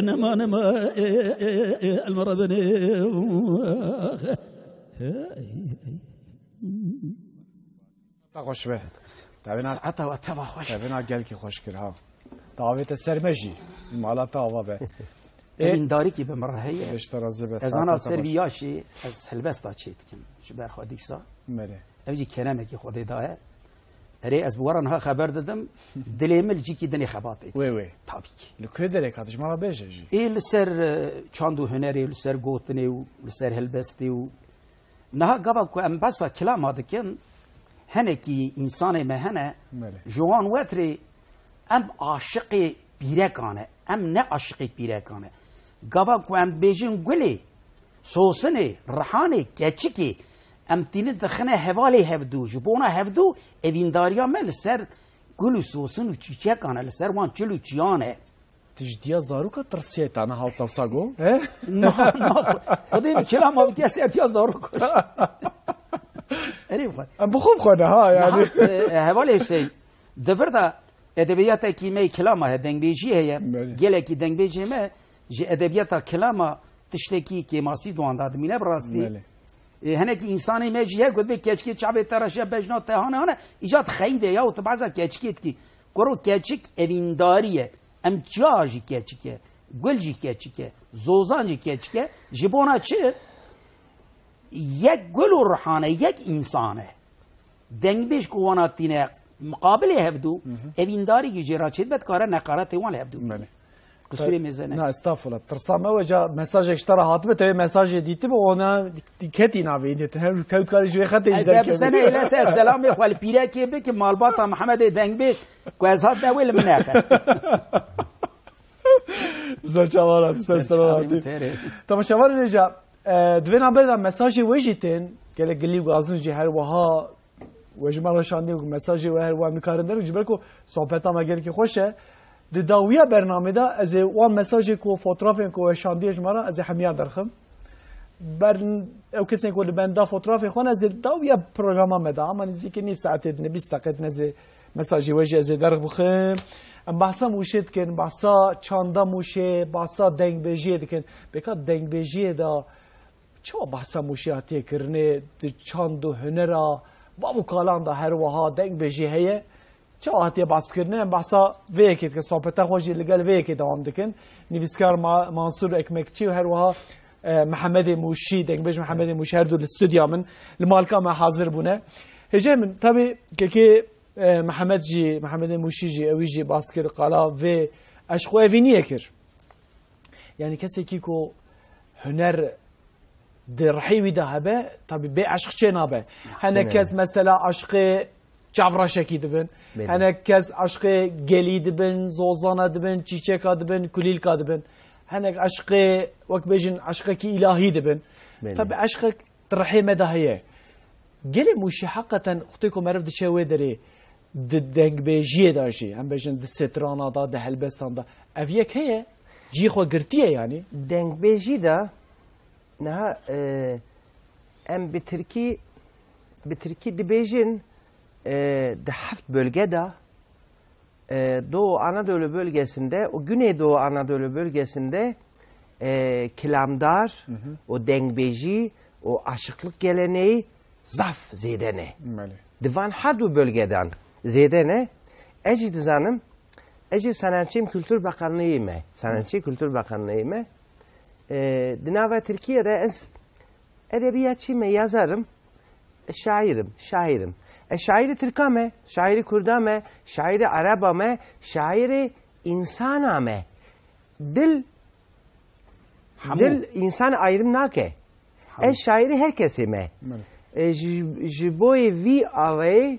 eman, eman, eman, elma Rabbine. Te xweş be. Tevina, Saeta we teva xweş. Tevina gelkî xweş kir ha. Te avête ser me jî. Mala te ava be. Ê, Evîndarîkî bi min re heye. Beşte razî be. Ez ana ser vî yaşî, ez helbesta çê dikim. Ji ber xwe dîsa. Merê. Ev jî keremekî Xwedê daye. Erê, ez bi we re niha xeber didim. Dilê min li cîkî dinê xebatê. Wê, wê. Tabii ki. Li ku derê ka dijmara bêje jî? Ê li ser, e, çand û hunerê, li ser gotinê û li ser helbestê û niha gava ku em behsa kilama dikin, henekî însanê me hene, Belê. Ji wan wetrê em aşiqê pîrekan e, em ne aşiqê pîrekan e. Gava ku em dibêjin gulê, sosinê, rihanê, keçikê, em tînin dixine hevalê hevdû. Ji bona hevdû evîndariya me li ser gul û sosin û çîçekan e, li ser wan çil û çiyan e. Tu ji diya zaroka tirsiye tane hal tewsa go? He? Na, na. Xwedê min kilama bitiya ser diya zarok. Erê xwe. Em bi xwe bixwe ne ha yani. Niha, e, e, hevalê Hüseyin, di vir de edebiyatekî me kilama heye, dengbêjî heye. Belê. Gelekî dengbêjê me ji edebiyata kilama tiştekî kêmasî di wan de dimîne bi rastî. Belê. E, hinekî însanê me jî heye ku dibê keçikê çavê te reşe bejna te hane hane, îca dixeyîde ya û tu behsa keçikê dikî. Kuro keçik evîndarî ye. Em çiya jî keçik e, gul jî keçik e, zozan jî keçik e. Ji bona çi? Yek gul û rihan e, yek însan e. Dengbêj ku wana tîne miqabilê hevdû, Hı hı. evîndarîkî jê re çêdibe, dikare neqaretê wan li hevdû bîne. Belê. Qisûrê mêze ne. Na, estağfurullah. Tirsa me weca mesajek ji te re hatibe, te wê mesajê dîtibe, ona diketî navê yî dê. Her kewt karê ji wê xetê Ez ji de derkeve. Bisene êlese ez selamê xwe li pîrekê bikim, malbata Mihemedê Dengbêj, ku ez hatime wê li min nexe. Zor çawa hatî, ser Ser sera çavê hatî. min tere. Temaşevanê rêja, e, di vê navberê de mesajê we jî tên, gelek gilî û gazin jî her wiha we ji me re şandî û mesajê we her wiha em nikarin derin, ji ber ku sohbeta me gelekî xweş e. Di dawiya bernamê de ez ê wan mesajê ku fotoğrafên ku we şandiye ji me re ez ê hemiya derxim. Ber ew kesên ku li benda fotoğrafê xwe ne, ez ê dawiya programa me de, ama nêzîkî nîv saetê dine, bîst deqê dine ez ê mesajê we jî ez ê derx bixim. Em behsa Mûşê dikin, behsa çanda Mûşê, behsa dengbêjiyê dikin. Bêka dengbêjiyê de çawa behsa Mûşê hatiye kirinê, di çand û hunera bav û kalan de her wiha dengbêjî heye? Çawa hatiye behskirinê? Em behsa vê yekê dikin, sohbeta xwe jî li gel vê yekê dewam dikin. Nivîskar Ma-, Mansûr Ekmekçî û her wiha, e, Mihemedê Mûşî, dengbêj Mihemedê Mûşî her du li stûdya min, li malka me hazir bûne. Hêjayê min, tabî kekê, e, Mihemed jî, Mihemedê Mûşî jî, ewî jî behs kir, qala vê eşq û evîniyê kir. Yani kesekî ku huner di rihê wî de hebe, tabî bê eşq çê nabe. Hene Çê kes nabe. mesela eşqê çavreşekî dibin. Belê. Hene kes eşqê gelî dibin, zozana dibin, çîçeka dibin, kulîlka dibin. Hinek eşqê, wek bêjin, eşqekî îlahî dibin. Belê. Tabî eşqek di rihê me de heye. Gelê Mûşî heqeten wextê ku meriv diçe wê derê, di dengbêjiyê de jî, em bêjin di strana de, di helbestan de, ev yek heye, cî xwe girtiye yanî. Dengbêjî de niha, e, em bi tirkî, bi tirkî dibêjin, e, di heft bölge de e, Doğu Anadolu bölgesinde, o Güneydoğu Anadolu bölgesinde, e, kilamdar, Hı hı. o dengbêjî, o aşıklık geleneği zaf zêde ne. Belê. Di van her du bölgeden zêde ne. Ez jî dizanim, ez jî sanatçıyım, Kültür Bakanlığıyım e. Sanatçı Kültür Bakanlığıyım e. E, di nava Tirkiyede ez edebiyatçıyım e, yazarım. E, şairim, şairim. E, şairi Tirka me, şairi Kurda me, şairi Araba me, şairi insana me. Dil, Hemû. dil insan ayrım nake. Hemû. Ez şairi her kesê me. Belê. E, ji, ji boyê vî avayê,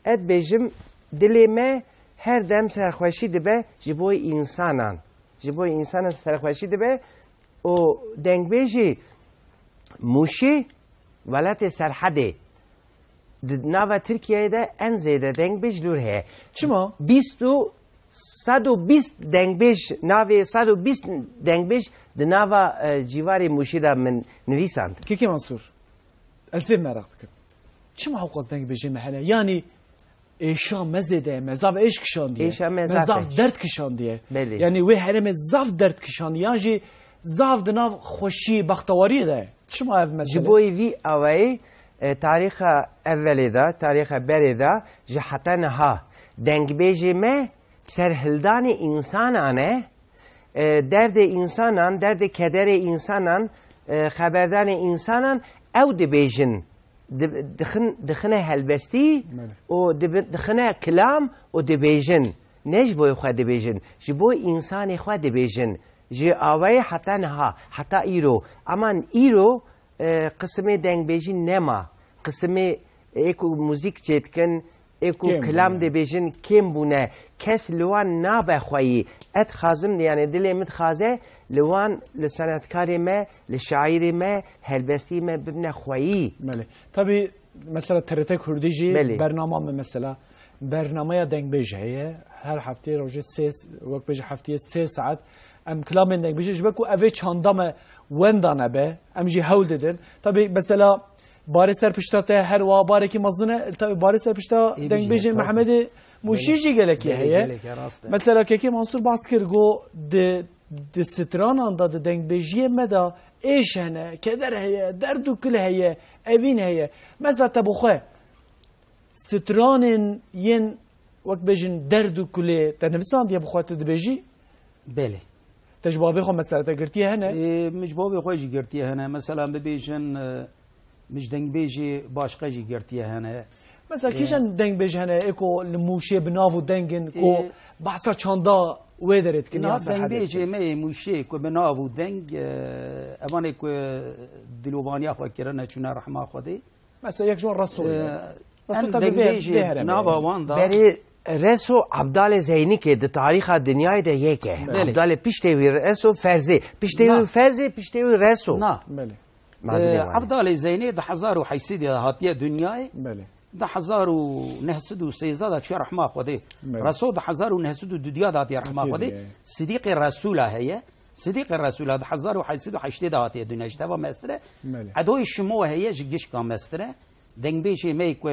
ez dibêjim, dilê me her dem serxweşî dibe ji boyê insanan. Ji boyê insanan serxweşî dibe. O dengbêjî Mûşî, welatê Serhedê, di nava Tirkiyeyê de en zêde dengbêj lûr heye. Çima? Bîst û, sed û bîst dengbêj, navê sed û bîst dengbêj di nava, e, cîvarê Mûşî de min nivîsand. Kekê Mansûr, ez vê meraq dikim. Çima hewqas dengbêjê me hene? Yanî êşa me zêde ye, me zaf êş kişandiye. Êşa me Me zaf zaf e. derd kişandiye. Belê. Yanî wê herêmê zaf derd kişandiye. Yan jî zaf di nav xweşî, bextewariyê de ye. Çima ev mesele? Ji bo vî awayî, e, tarîxa evelê de, tarîxa berê de, ji heta niha dengbêjê me serhildanê însanan e, e, derdê însanan, derdê kederê însanan, e, xeberdanê însanan ew dibêjin, di-, dixin-, dixine helbestî Belê. û dibi-, dixine kilam û dibêjin. Ne ji bo xwe dibêjin, ji bo însanê xwe dibêjin. Ji awayê heta niha, heta îro. Eman îro, e, qisimê dengbêjî nema. Qisimê ê ku muzîk çêdikin, ê ku Kêm kilam bûne. dibêjin kêm bûne. Kes li wan nabe xweyî. Ez dixwazim, yani dilê min dixwaze li wan, li senetkarê me, li şairê me, helbestî me bibine xweyî. Belê. Tabî, mesela T R T Kurdî jî Belê. bernama me mesela. Bernameya dengbêj heye. Her hefteyê rojê sê, wek bêje hefteyê sê saet em kilamên dengbêjê ji ber ku ev ê çanda me wenda nebe. Em jî hewl didin. Tabî mesela barê ser pişta te her wa barekî mezin e. Tabî barê ser pişta Ê, dengbêjê bijî, tabî. Mehemedê Mûşî Belê. jî gelekî Belê, heye. gelekî rast e. Mesela Kekê Mansûr bas kir, got di, di stranan de, di dengbêjiyê me de êş hene, keder heye, derd û kul heye, evîn heye. Mesela te bi xwe stranên yên, wek bêjin, derd û kulê te nivîsandiye, bi xwe tu dibêjî? Belê. Te ji bavê xwe mesela te girtiye hene? Ê, min ji bavê xwe jî girtiye hene. Mesela bibêjin, e, min ji dengbêjê başqe jî girtiye hene. Mesela Ê. kîjan dengbêj hene ê ku li Mûşê bi nav û deng in ku Ê. behsa çanda wê derê dikin, Niha yan Serhedê dengbêjê dikin? me yê Mûşê ku bi nav û deng, e, evanê ku dilovaniya xwe kirine çûne rehma Xwedê. Mesela yek ji wan Reso ye. Ee, Reso em tabii vê, dengbêjê vê heremê nava ye. wan da Berê Reso Abdalê Zeynikê di tarîxa dinyayê de yek e. Belê. Abdalê piştê wî Reso Ferzê. Piştê Na. wî Ferzê, piştê wî Reso. Na. Belê. Mazî Ee, lê wan e. Abdalê Zeynê di hezar û heyşt sed de hatiye dinyayê. Belê. Di hezar û neh sed û sêzdeh de çûye rehma Xwedê. Belê. Reso di hezar û neh sed û dudiya de hatiye rehma Hatiye Xwedê. dinyayê. Sidîqê Resûla heye. Sidîqê Resûla di hezar û heyşt sed û heştê de hatiye dinyayê, ji teva mestir e. Belê. Edoyê Şimo heye, ji gişka mestir e. Dengbêjê me ku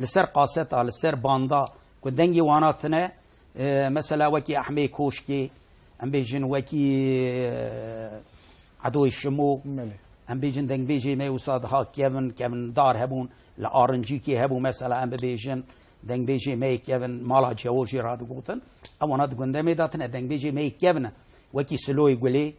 li ser qaseta, li ser banda, ku dengê wana tune, e, mesela wekî Ehmê Koşkê, em bêjin wekî, e, Edoyê Şimo, Belê. em bêjin dengbêjê me wisa daha kevin, kevindar hebûn, li Arincîkê hebû mesela em bibêjin, dengbêjê me kevin, mala Cewo jê radigotin. Ewana di gundemê de tune dengbêjê me kevin in. Wekî Siloyê Gulê,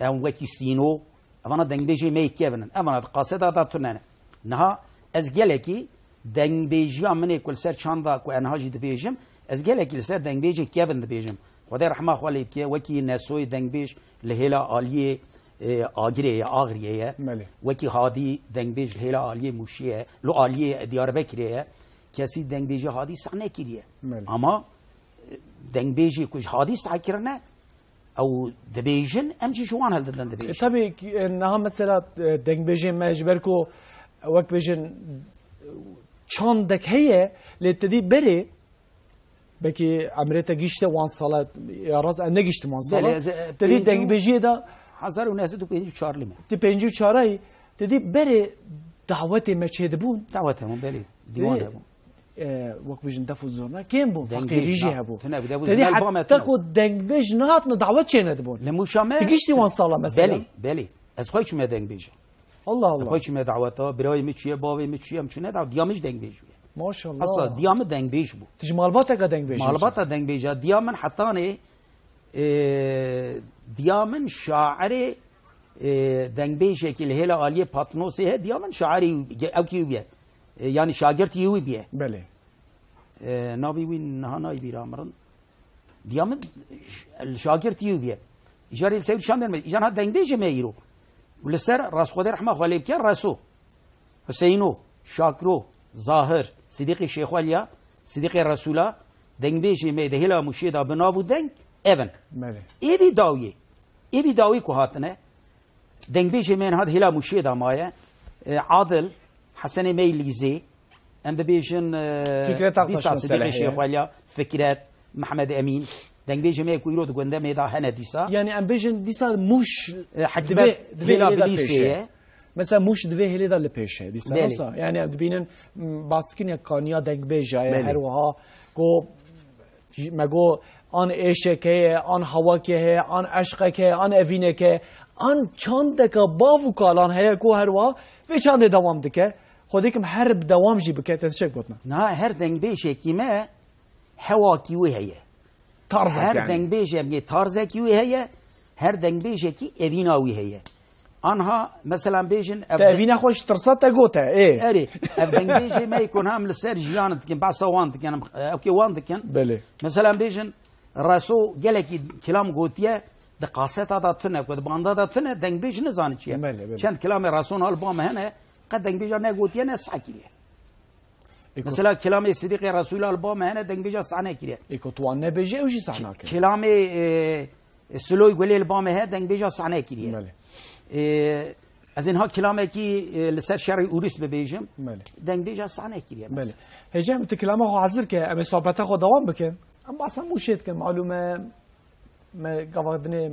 em wekî Sîno, evana dengbêjê me yê kevin in. Evana di qaseda de tune ne. Niha ez gelekî dengbêjiya min ê ku li ser çanda ku enha jî dibêjim, ez gelekî li ser dengbêjê kevin dibêjim. Xwedê rehma xwe lê bike, wekî Nesoyê dengbêj li hêla aliyê, e, Agirê ye, Axiriyê ye. Belê. Wekî Hadî dengbêj li hêla aliyê Mûşiyê ye, li aliyê Diyarbekirê ye. Kesî dengbêjê Hadî seh nekiriye. Belê. Ama, e, dengbêjê ku ji Hadî seh kirine, ew dibêjin, em jî ji wan hildidin E, dibêjin. Tabii ki, e, niha mesela, e, dengbêjê me ji ber ku, e, wek bêjin, e, çandek heye, lê te dî berê, belkî emrê te gişte wan sala, ya rast, e, negiştim wan sala. Belê, ez, e, Te dî pêncî û dengbêjiyê de Hezar û neh sed û pêncî û çar li me. Di pêncî û çarayî, te dî berê dawetê me çêdibûn. Dawetê me, belê. Dîwan Belê. hebûn. e, wek bijin def û zurna kêm bûn, Dengbêj, feqîrî jî na, hebû. Tune bû, def û zurna li ba me tune bû. Tedî heta ku dengbêj nehatine dawet çênedibûn. Li Mûşa me Ti giştî wan sala mesela? Belê, belê. Ez xwe çûme dengbêj. Allah Allah. Xwe çûme daweta, birayê min çûye, bavê min çûye, em çûne da, diya min jî dengbêj bûye. Maşallah. Esa diya min dengbêj bû. Tu ji malbateka dengbêj Malbata dengbêja, diya min hetanê, e, diya min şairê, e, dengbêjekî li hêla aliyê Patnosê he, diya min şairê ge-, ew kî wî bûye. E, yanî şagirtî wî bûye. Belê. E, navê wî niha nayê bîra min. Diya min ş-, şagirtî wî bûye. Îcar li ser şan derme. Îcar ha dengbêjê me îro. Û li ser rastxwedê rehma xwe lê bike Reso. Huseyno, Şakro, Zahir, Sidîqê Şêxweliya, Sidîqê Resûla, dengbêjê me di hêla Mûşê de bi nav û deng ev in. Belê. Êvî dawiyê. Êvî dawî ku hatine, dengbêjê me niha di hêla Mûşê de maye. E, Adil, Hesenê me yê Lîzê, em bibêjin, e, Fikret Aktaş dîsa Sidîqê Şêxweliya, Fikret, Mehmed Emîn, dengbêjê me ku îro di gundê me de hene dîsa. Yanî em bêjin dîsa Mûş E, Hikmet divê, divê hêla hêlê de Bilîsê pêşe. Ye. Mesela Mûş divê hêlê de li pêşe. Dîsa Belê. Nasıl? Yanî em dibînin, m, baskine kaniya dengbêja ye, Belê. Her wiha ku Ji-, me got, an êşeke heye, an hawake heye, an eşqeke heye, an evîneke, an çandeka bav û kalan heye ku her wiha vê çandê dewam dike. Xwedê kim her bi dewam jî bike, te tiştek gotina. Na, her dengbêjekî me hewakî wê heye. Tarzek Her yani. dengbêjekî tarzekî wê heye, her dengbêjekî evîna wî heye. Anha, mesela, bêjin, ev Te de- evîna xwe ji tirsa te gote, ê. Erê, ev dengbêjê me yê ku niha em li ser jiyan dikin, behsa wan dikin, em, ew kê wan dikin. Belê. Mesela, bêjin, Reso gelekî kilam gotiye, di kaseta da tune, ku di banda da tune, dengbêj nizane çi ye. Belê, belê. Çend kilamê Reso niha li ba me hene, qet dengbêja ne gotiye, ne seh kiriye. Ê ku- Mesela, kilamê Sidîqê Resûla li ba me hene, dengbêja seh nekiriye. Ê ku tu wan nebêjî, ew jî seh Ki-, nakin. Kilamê, e, e, Siloy Gulê li ba me hene, dengbêja seh nekiriye. Belê. E, ez ê niha kilamekî, e, li ser şerê Ûrûs bibêjim. Belê. Dengbêja seh nekiriye Belê. mesela. Hêcem, tu kilama xwe hazir ke, em ê sohbeta xwe dewam bikin. Em behsa Mûşê dikin, malûm e, Me gava dinê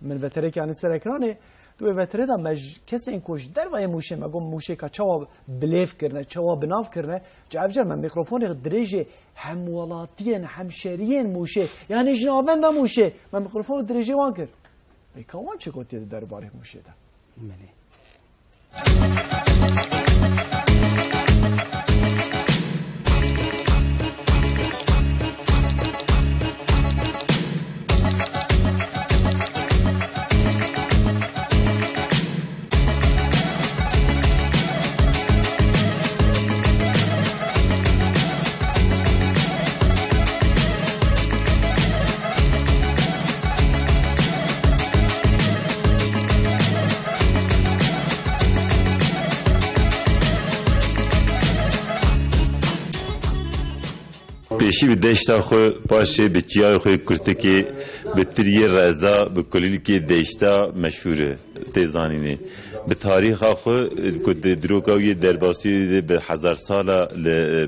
min veterekî anî ser ekranê, di wê veterê de me ji kesên ku ji dervayê Mûşê, me got Mûşê ka çawa bilêv kirine, çawa bi nav kirine, ca ev car me mîkrofonê dirêjê hemwelatiyên, hemşeriyên Mûşê, yanî ji navenda Mûşê, me mîkrofonê dirêjê wan kir. Ê, ka wan çi gotiye di derbarê Mûşê de? Belê. Pêşî bi deşta xwe, paşê bi çiyayê xwe kurtikê, bi tiriyê reza, bi kulîlkê deşta meşhûr e, tê zanînê. Bi tarîxa xwe, ku di diroka wî derbasî wî de bi hezar sala li,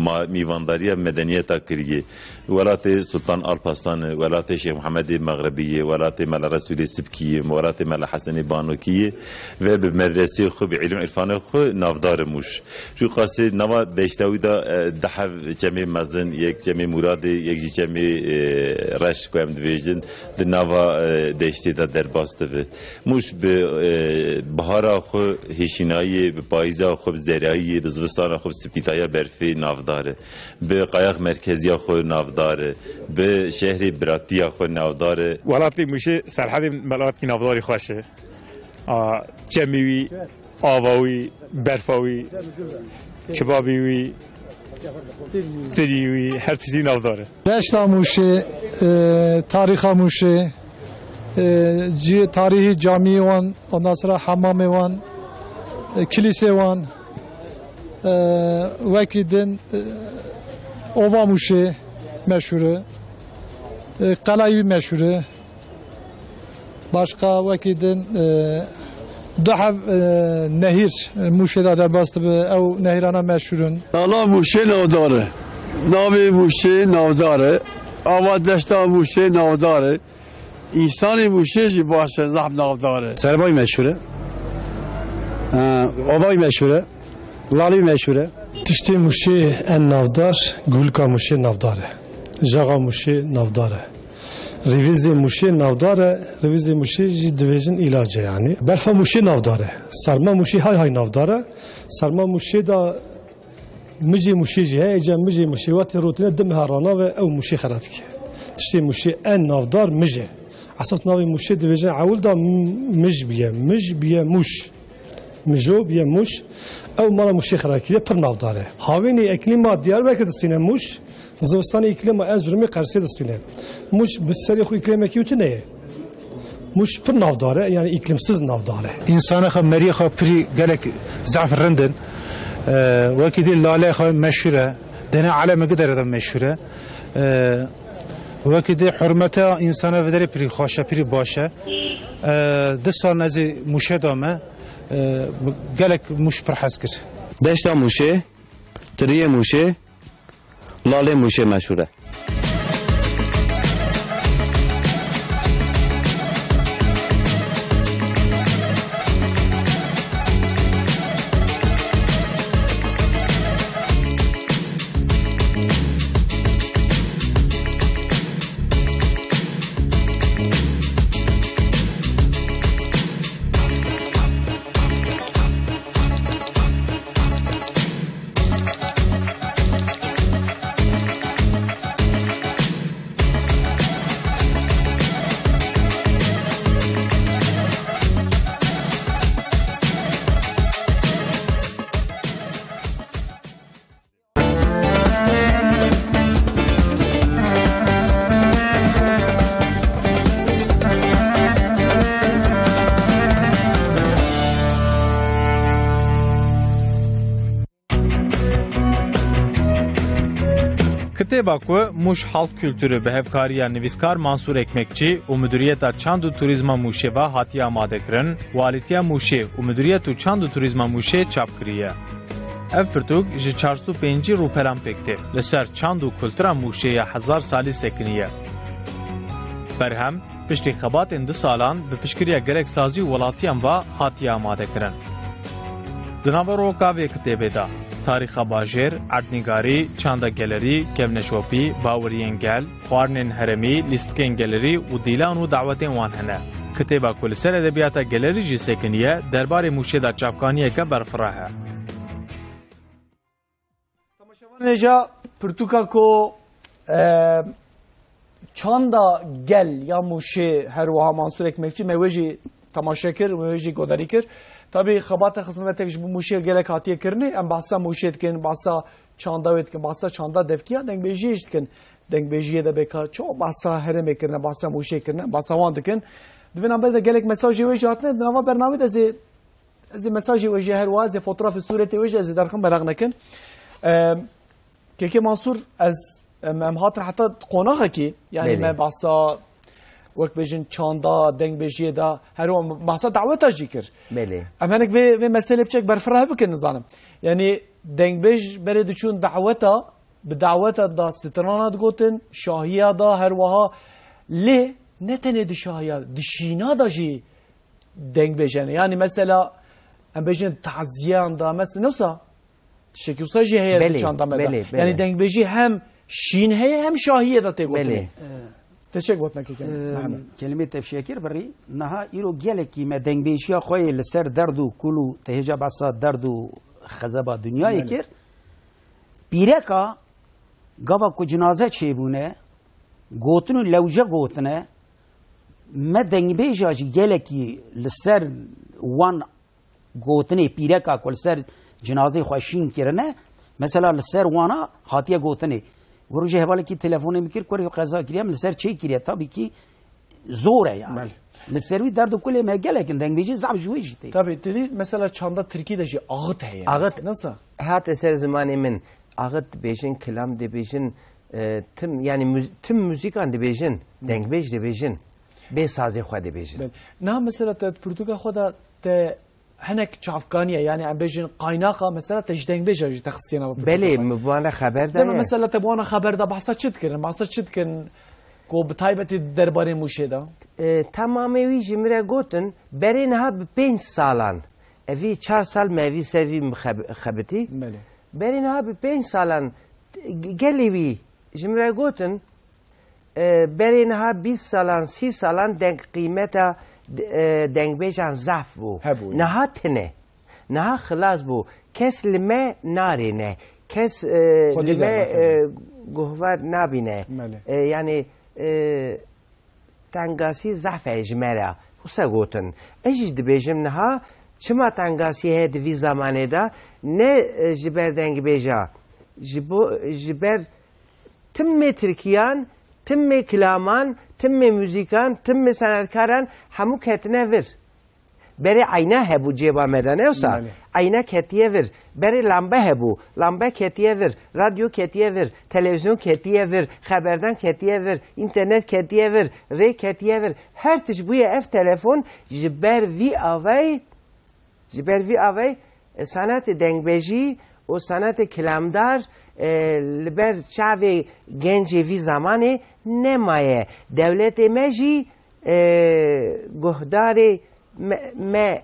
ma-, mîvandariya medeniyeta kiriye. Welatê Sultan Alparslan e, welatê Şêx Mihemedê Mexrebî ye, welatê Mela Resûlê Sibkî ye, welatê Mela Hesenê Banokî ye ve bi medreseyê xwe, bi îlim îrfanê xwe navdar e Mûş. Rûqasê nava deşta wî de, e, du heb çemê mezin, yek çemê Mûradê, yek jî çemê, e, Reş ku em dibêjin, di nava, e, deştê de derbas dibe. Mûş bi, e, bihara xwe hêşînayiyê, bi payîza xwe bi zerayiyê, bi zivistana xwe bi spîtaya berfê navdar e. Bi qayax merkeziya xwe navdar e. Bi şehrê biratiya xwe navdar e. Welatê Mûşê serhedê melatkî navdarî xweş e. A, çemî wî, ava wî, berfa wî, kibabî wî, tirî wî, her tiştî navdar e. Deşta Mûşê, e, tarîxa Mûşê, e, cî-, tarîhî camiyê wan, ondan sonra hamamê wan, e, kilîsê wan, e, wekî din, e, ova Mûşê meşhûr e, e, qelayî wî meşhûr e. Başqa wekî din, e, du heb, e, nehîr, e, Mûşê de derbas dibe, ew nehîrana meşhûr in. Nala Mûşê navdar e. Navê Mûşê navdar e. Ava deşta Mûşê navdar e. Însanê Mûşê jî baş e, zehf navdar e. Serbayî meşhûr e. E, ovayî meşhûr e. Lalî meşhûr e. Tiştê Mûşê en navdar, gulka Mûşê navdar e. Jaxa Mûşê navdar e. Rivîzê Mûşê navdar e, rivîzê Mûşê jî dibêjin îlac e yanî. Berfa Mûşê navdar e. Serma Mûşê hay hay navdar e. Serma Mûşê da mijê Mûşê jî heye, ca mijê Mûşê wextê rotine di meha ranave ew Mûşê xera dike. Tiştê Mûşê en navdar mij e. Esas navê Mûşê dibêjin ewil da m-, mij biye, mij biye Mûş. Mijo biye Mûş. Ew mala Mûşê xera kiriye, pir navdar e. Havênê îklîma Diyarbekir distîne Mûş, zivistanê îklîma Erzurumê Qersê distîne. Mûş bi serê xwe îklîmekî wî tune ye. Mûş pir navdar e, yanî îklîmsiz navdar e. Însanê xwe, meriyê xwe pirî gelek zaf rind in. E, wekî dî lalê xwe meşhûr e. Dene aleme gidere de meşhûr e. E, wekî dî hurmeta însana vedere pirî xweş e, pirî baş e. E, du sal nezî Mûşê de me. E, gelek Mûş pir hez kir. Deşta Mûşê, tiriyê Mûşê, lalê Mûşê meşhûr e. Kitêba ku Mûş Halk Kültürü bi hevkariya nivîskar Mansûr Ekmekçî û Muduriyeta Çand û Turîzma Mûşê ve hatiye amadekirin, Walîtiya Mûşê û Muduriyet û Çand û Turîzma Mûşê çap kiriye. Ev pirtûk ji çar sed û pêncî rûpelan pêk tê. Li ser çand û kultura Mûşê ya hezar salî sekiniye. Berhem, piştî xebatên du salan bi piştgiriya gelek sazî û welatiyan ve hatiye amadekirin. Di naveroka vê kitêbê de, tarîxa bajêr, erdnîgarî, çanda gelerî, kevneşopî, baweriyên gel, xwarinên herêmî, lîstikên gelerî û dîlan û dawetên wan hene. Kitêba ku li ser edebiyata gelerî jî sekiniye, derbarê Mûşê de çavkaniyeke berfireh e. Temaşevanê ja pirtûka ku, e, çanda gel ya Mûşê her wiha Mansûr Ekmekçî me wê jî temaşe kir, me wê jî godarî kir. Tabî xebata xizmetek ji bo Mûşê gelek hatiye kirinê. Em behsa Mûşê dikin, behsa çanda wê dikin, behsa çanda devkiya dengbêjiyê jî dikin. Dengbêjiyê de bêka çawa behsa herêmê kirine, behsa Mûşê kirine, behsa wan dikin. Di vê navberê de gelek mesajê wê jî hatine. Di nava bernamê de zê Ez ê mesajê we jî her wiha, ez ê fotoğrafê sûretê we jî ez ê derxim, meraq nekin. Em, Kekê Mansûr, ez, em, em hatin heta qonaxekî, yanî Belê. me behsa, wek bêjin, çanda, dengbêjiyê de, her wiha behsa daweta jî kir. Belê. Em hinek vê, vê meselê biçek berfireh bikin, nizanim. Yanî dengbêj berê diçûn daweta, bi daweta da strana digotin, şahiya da her wiha. Lê ne tenê di şahiya, di şîna da jî dengbêj hene. Yanî mesela, em bêjin taziyan da, mes-, ne wisa? Tiştekî wisa jî heye di Belê, çanda me de. belê, belê. Yanî dengbêjî hem şîn heye, hem şahiyê de tê gotinê. Belê. Te çek gotina kekê Em, Mehmet? Kelimê tevşiyekir birî. Niha îro gelekî me dengbêjiya xwe yê li ser derd û kul û te hêja behsa derd û xezeba dinyayê Belê. kir. Pîreka gava ku cinaze çêbûne, gotin û lewje gotine, me dengbêja jî gelekî li ser wan gotinê pîreka ku li ser cinazê xwe şîn kirine, mesela li ser wana hatiye gotinê. Wiro jî hevalekî telefonê min kir, kurê qeza kiriye, min li ser çê kiriye. Tabî kî zor e yani. Belê. Li ser wî derd û kulê me gelek in, dengbêjî zaf ji wê jî tê. Tabî, tu dî mesela çanda tirkî de jî axit heye. Axit. Nasıl? Hate ser zimanê min. Axit dibêjin, kilam dibêjin, e, tim, yani müz-, tim müzikan dibêjin, dengbêj dibêjin. Bê sazê xwe dibêjin. Belê. Na mesela te pirtûka xwe de te hinek çavkaniye, yani em bêjin qaynaqa, mesela te ji dengbêja jî te xistiye nava pirtûka Belê, xwe. Min bi wana xeber Deme daye. mesela te bi wana xeber da behsa çi dikirin? Behsa çi dikirin? Ku bi taybetî derbarê Mûşê de? E, temamê wî ji min re gotin, berê niha bi pênc salan. Evî çar sal me evî ser vî min xeb-, xebitî. Belê. Berê niha bi pênc salan, gelê wî ji min re gotin, e, berê niha bîst salan, sî salan deng qîmeta, e, dengbêjan zaf bû. Hebû, yani. Niha tine. Niha xilas bû. Kes li me narêne. Kes, e, Xwedî li me, dernakeve. E, guhvar nabîne. Belê. E, yani, e, tengasî zaf e ji me re. Wisa gotin. Ez jî dibêjim niha, çima tengasî heye di vî zamanê de? Ne, e, ji ber dengbêja, ji bo, ji ber timê tirkiyan, timê kilaman, timê muzîkan, timê senetkaran hemû ketine vir. Berê eyna hebû cêba me de, ne wisa? Belê. Eyna ketiye vir. Berê lambe hebû. Lambe ketiye vir. Radyo ketiye vir. Televîzyon ketiye vir. Xeberdan ketiye vir. Înternet ketiye vir. Rê ketiye vir. Her tişt bûye ev telefon ji ber vî avayî, ji ber vî avayî, e, sanatê dengbêjî û sanatê kilamdar, e, li ber çavê gencê vî zamanê nemaye. Dewletê me jî, e, guhdarê me, me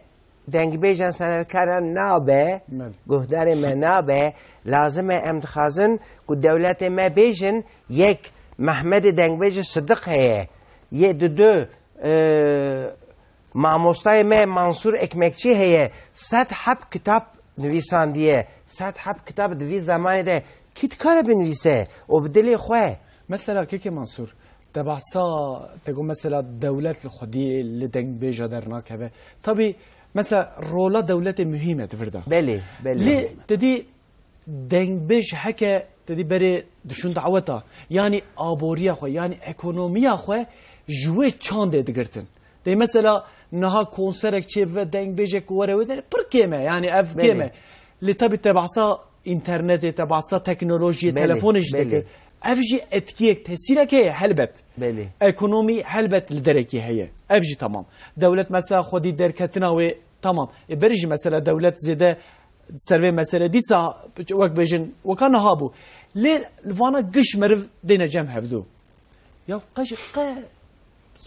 dengbêjan senetkaran nabe, Belê. Guhdarê me nabe, lazim e em dixwazin ku dewletê me bêjin, yek Mehmedê dengbêjê Sidiq heye, yê di du, e, mamostayê me Mansûr Ekmekçî heye, sed heb kitab nivîsandiye, sed heb kitab di vî zamanê de kî dikare binivîse û bi dilê xwe? Mesela kekê Mansûr, te behsa, te got mesela dewlet li xwedî li dengbêja dernakeve. Tabî, mesela rola dewletê muhîm e di vir de. Belê, belê. Lê te dî dengbêj heke te dî berê dişûn daweta, yanî aboriya xwe, yanî ekonomiya xwe ji wê çandê digirtin. Dê mesela niha konserek çê bibe, dengbêjek were wê derê, pir kêm e, yanî ev Belê. Kêm e. Lê tabî te behsa înternetê, te behsa teknolojiyê, Belê, telefonê jî belê. Dikir. Ev jî etkiyek, tesîrek heye helbet. Belê. Ekonomî helbet li derekî heye. Ev jî temam. Dewlet mesela xwedî derketina wê temam. Ê berî jî mesela dewlet zêde ser vê mesele dîsa wek bêjin weka niha bû. Lê li vana giş meriv dêne cem hevdû. Ya qe jî qe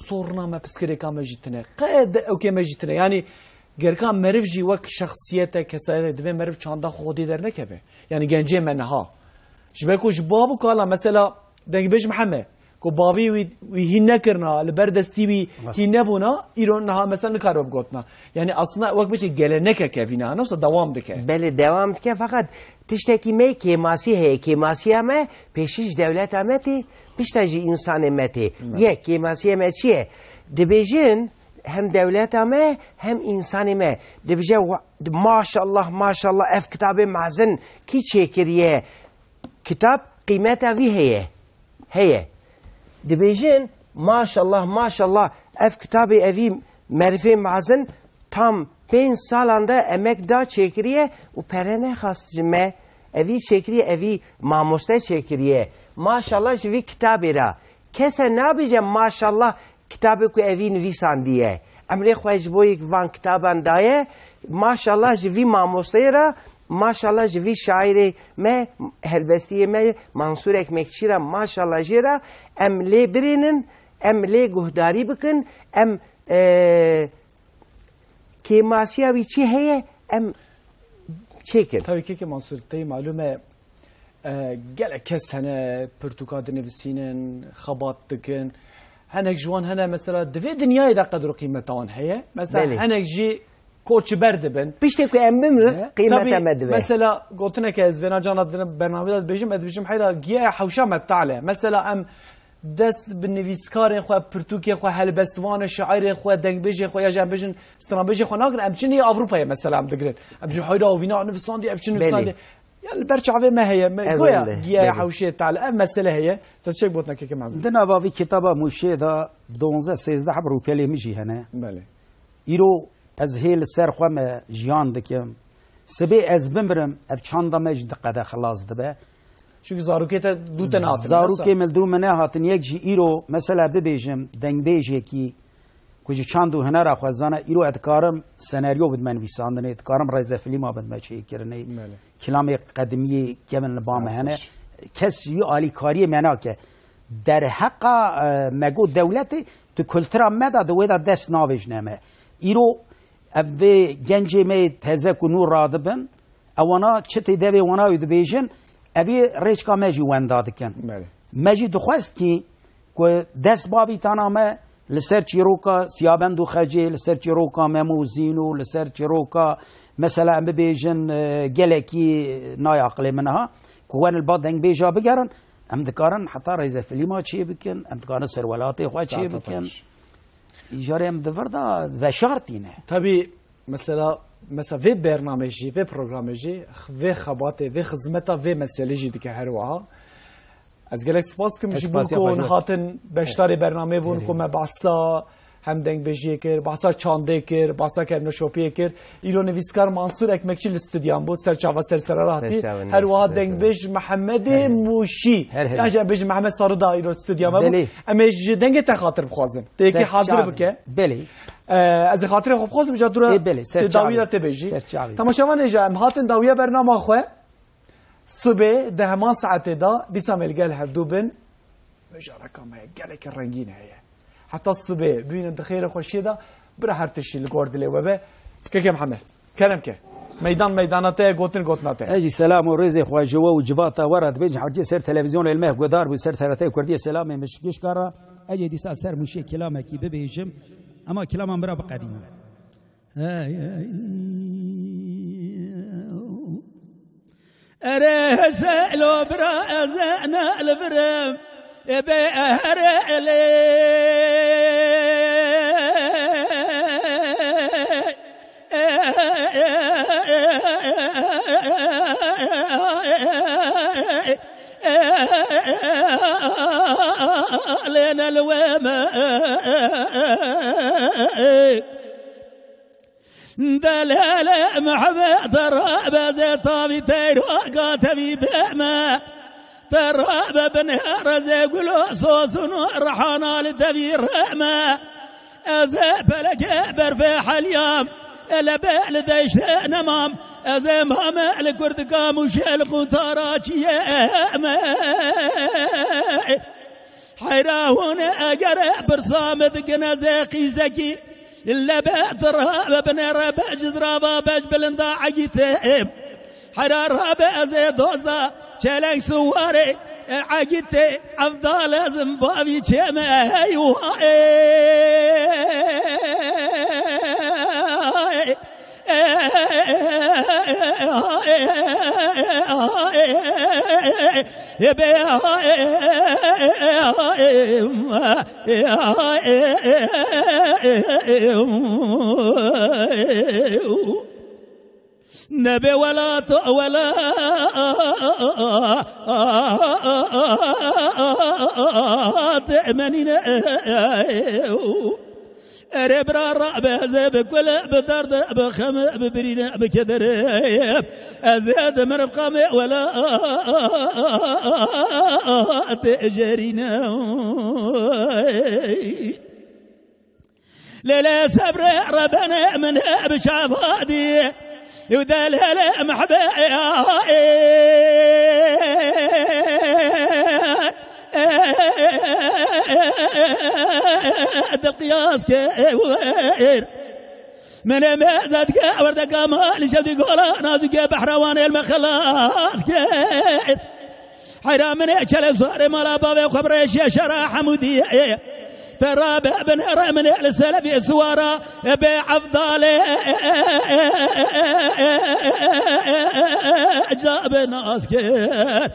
sorna me, piskirêka me jî tine. Qe de ewkê me jî tine. Yanî gereka meriv jî wek şexsiyete, kesayete divê meriv çanda xwe xwedî dernekeve. Yanî gencê me niha. Ji ber ku ji bav û kala mesela dengbêj Mihemed, ku bavî wî, wî hîn nekirina, li ber destî wî Rast. Hîn nebûna, îro niha mesela nikaribe bigotina. Yanî aslında wek biçî gelenekek evîna, ne wisa dewam dike. Belê, dewam dike, feqet tiştekî me kêmasî heye. Kêmasiya me pêşî ji dewleta me tê, pişta jî însanê me tê. Belê. Yek, kêmasiya me çi ye? Dibêjin hem dewleta me hem însanê me. Dibêje, "Wa-, maşallah, maşallah, ev kitabê mezin kî çêkiriye?" Kitab qîmeta vî heye. Heye. Dibêjin, "Maşallah, maşallah, ev kitabê evî merivê mezin tam pênc salan de emek da çêkiriye û pere nexast ji me. Evî çêkiriye, evî mamoste çêkiriye. Maşallah ji vî kitabê re." Kese nabêje, "Maşallah, kitabê ku evî nivîsandiye. Emrê xwe ji bo yek van kitaban daye. Maşallah ji vî mamosteyê re, maşallah ji vî şairê me, helbestiyê me Mansûr Ekmekçî re, maşallah jê re, em lê birînin, em lê guhdarî bikin, em, e, kêmasiya wî çi heye, em çêkin." Tabii ki, ki Mansûr, tey malûm e, E, gelek kes hene pirtûka dinivîsînin, xebat dikin. Hinek ji wan hene, mesela, di vê dinyayê de qedr û qîmeta wan heye. Mesela, Belê. Hinek jî koçber dibin. Piştê ku em bimirin, Ne? Qîmeta Tabii, me dibe. Mesela, gotinek ez vêna cana di bernameyê de dibêjim, ez dibêjim, heyra giya hewşa me tale. Mesela, em dest bi nivîskarên xwe, pirtûkên xwe, helbestvanê, şairên xwe, dengbêjên xwe, ya jî em bêjin, stranbêjên xwe nakin, em çin ê Avrupayê, mesela, em digirin. Em ji heyra, "Ev vîna nivîsandî, ev çi Belê. Nivîsandî?" Yani li ber çavê me heye, me Ev goya öyle, giya belê. Hewşê tal, ev mesele heye. Te çek gotina keke Mehmet. Di nava vî kitaba Mûşê de donzdeh sêzdeh heb rûpelê min jî hene. Belê. Îro ez hê li ser xwe me jiyan dikim. Sibê ez bimirim, ev çanda me jî diqede xilas dibe. Çünkü zarokê te dû te nehatin, Zarokê wisa? Min dû me nehatin, yek jî îro, mesela bibêjim, dengbêjekî ku ji çand û hunera xwe zane, îro ez dikarim senaryo bidime nivîsandinê, dikarim rêzefîlma bidime çêkirinê. Belê. Kilamê qedimiyê kevin li ba me Sax hene. Baş. Kes wî alîkariyê me nake. Derheqa, e, me got dewletê, tu kultura me de, di wê de dest navêjine me. Îro ev vê gencê me yê teze ku nû radibin, Ewana çi tê devê wana wî dibêjin, evî rêçka me jî wenda dikin. Belê. Me jî dixwest kî ku dest bavîtana me li ser çîroka Siyabend û Xecê, li ser çîroka Memo û Zîno, li ser çîroka, mesela, em bibêjin, e, gelekî nayê aqilê min ha, ku wen li ba dengbêja bigerin, em dikarin heta rêzefîlma çê bikin, em dikarin serwelatê xwe çê bikin. Îcarê em di vir de veşartî ne. Tabî, mesela, mesela vê bernamê jî, vê programê jî, vê xebatê, vê xizmeta vê meselê jî dike her wiha. Ez gelek spas dikim ji bo ku hûn hatin beşdarê bernamê bûn, ku me behsa hem dengbêjiyê kir, behsa çandê kir, behsa kevneşopiyê kir. Îro nivîskar Mansûr Ekmekçî li studyan bû, ser çava ser serra re hatî. Her wiha dengbêj Mehemedê Mûşî. Her her. Yan jî em bêjin Mehemed Sarı da îro studya me bû. Belê. Em ê ji dengê te xatir bixwazin. Tê yekî hazir bike. Belê. Ee, ez ê xatirê xwe bixwazim, ja dûra Ê, belê, ser tê dawiya çavê. Te bêjî. Ser çavê. Temaşevan ê, ja em hatin dawiya bernama xwe. Sibê di heman saetê de dîsa me li gel hevdû bin. Mijareka me gelekî rengîn heye. Heta sibê bibînin di xêr û xweşiyê de, bira her tiştî li gor dilê we be. Keke Mihemed, kerem ke. Meydan meydana te ye, gotin gotina te ye. Ez jî selam û rêzê xwe ji we û civata we re dibêjim. Hewce ser televîzyonê li me guhdar bû, ser T R T Kurdiyê selamê min ji gişka re. Ez ê dîsa ser Mûşê kilamekî bibêjim. Ema kilaman bira biqedînim. Ere selo bira ez ne li vir im, ê bê ere lê. Lê ne li wê me. Delal Mehmet Rabe ze tavî teyroka tevî beme. Te Rabe binêre ze gulo sosun û rihana li tevî reme. Ez ê pelekê berfê heliyam, ê lebe li deştê nemam. Ez ê mame li kurdika Mûşê li qutara çiyê me. Heyra hûn eger pirsa min dikin, ez ê qîsekî lebe tira ve binêre, bec zirava, bec bilinda egîtê. Heyra rabe ez ê doza çeleng siwarê, egîtê Evdal ez im bavî çê me heywa ê. Nebê welat, welat menîne. Erê bira rabe, ez ê bi kule, bi derde, bi xeme, bi birîne, bi kedere. Ez ê di mirivqamê welat jerîne. Lê lê sebre rebene min bi çavadî. Û de lê lê mehbe. Dil qiyas ke wer. Min ê mezed ke werdeka mal şevdî gola nazûke behrewanê me xelas ke. Heyra min ê çele zarê mala bavê xwe bi rêşê şera Hemûdiyê. Te rabe binêre min ê li selebê siwara bê Evdalê. Cabe nas kir.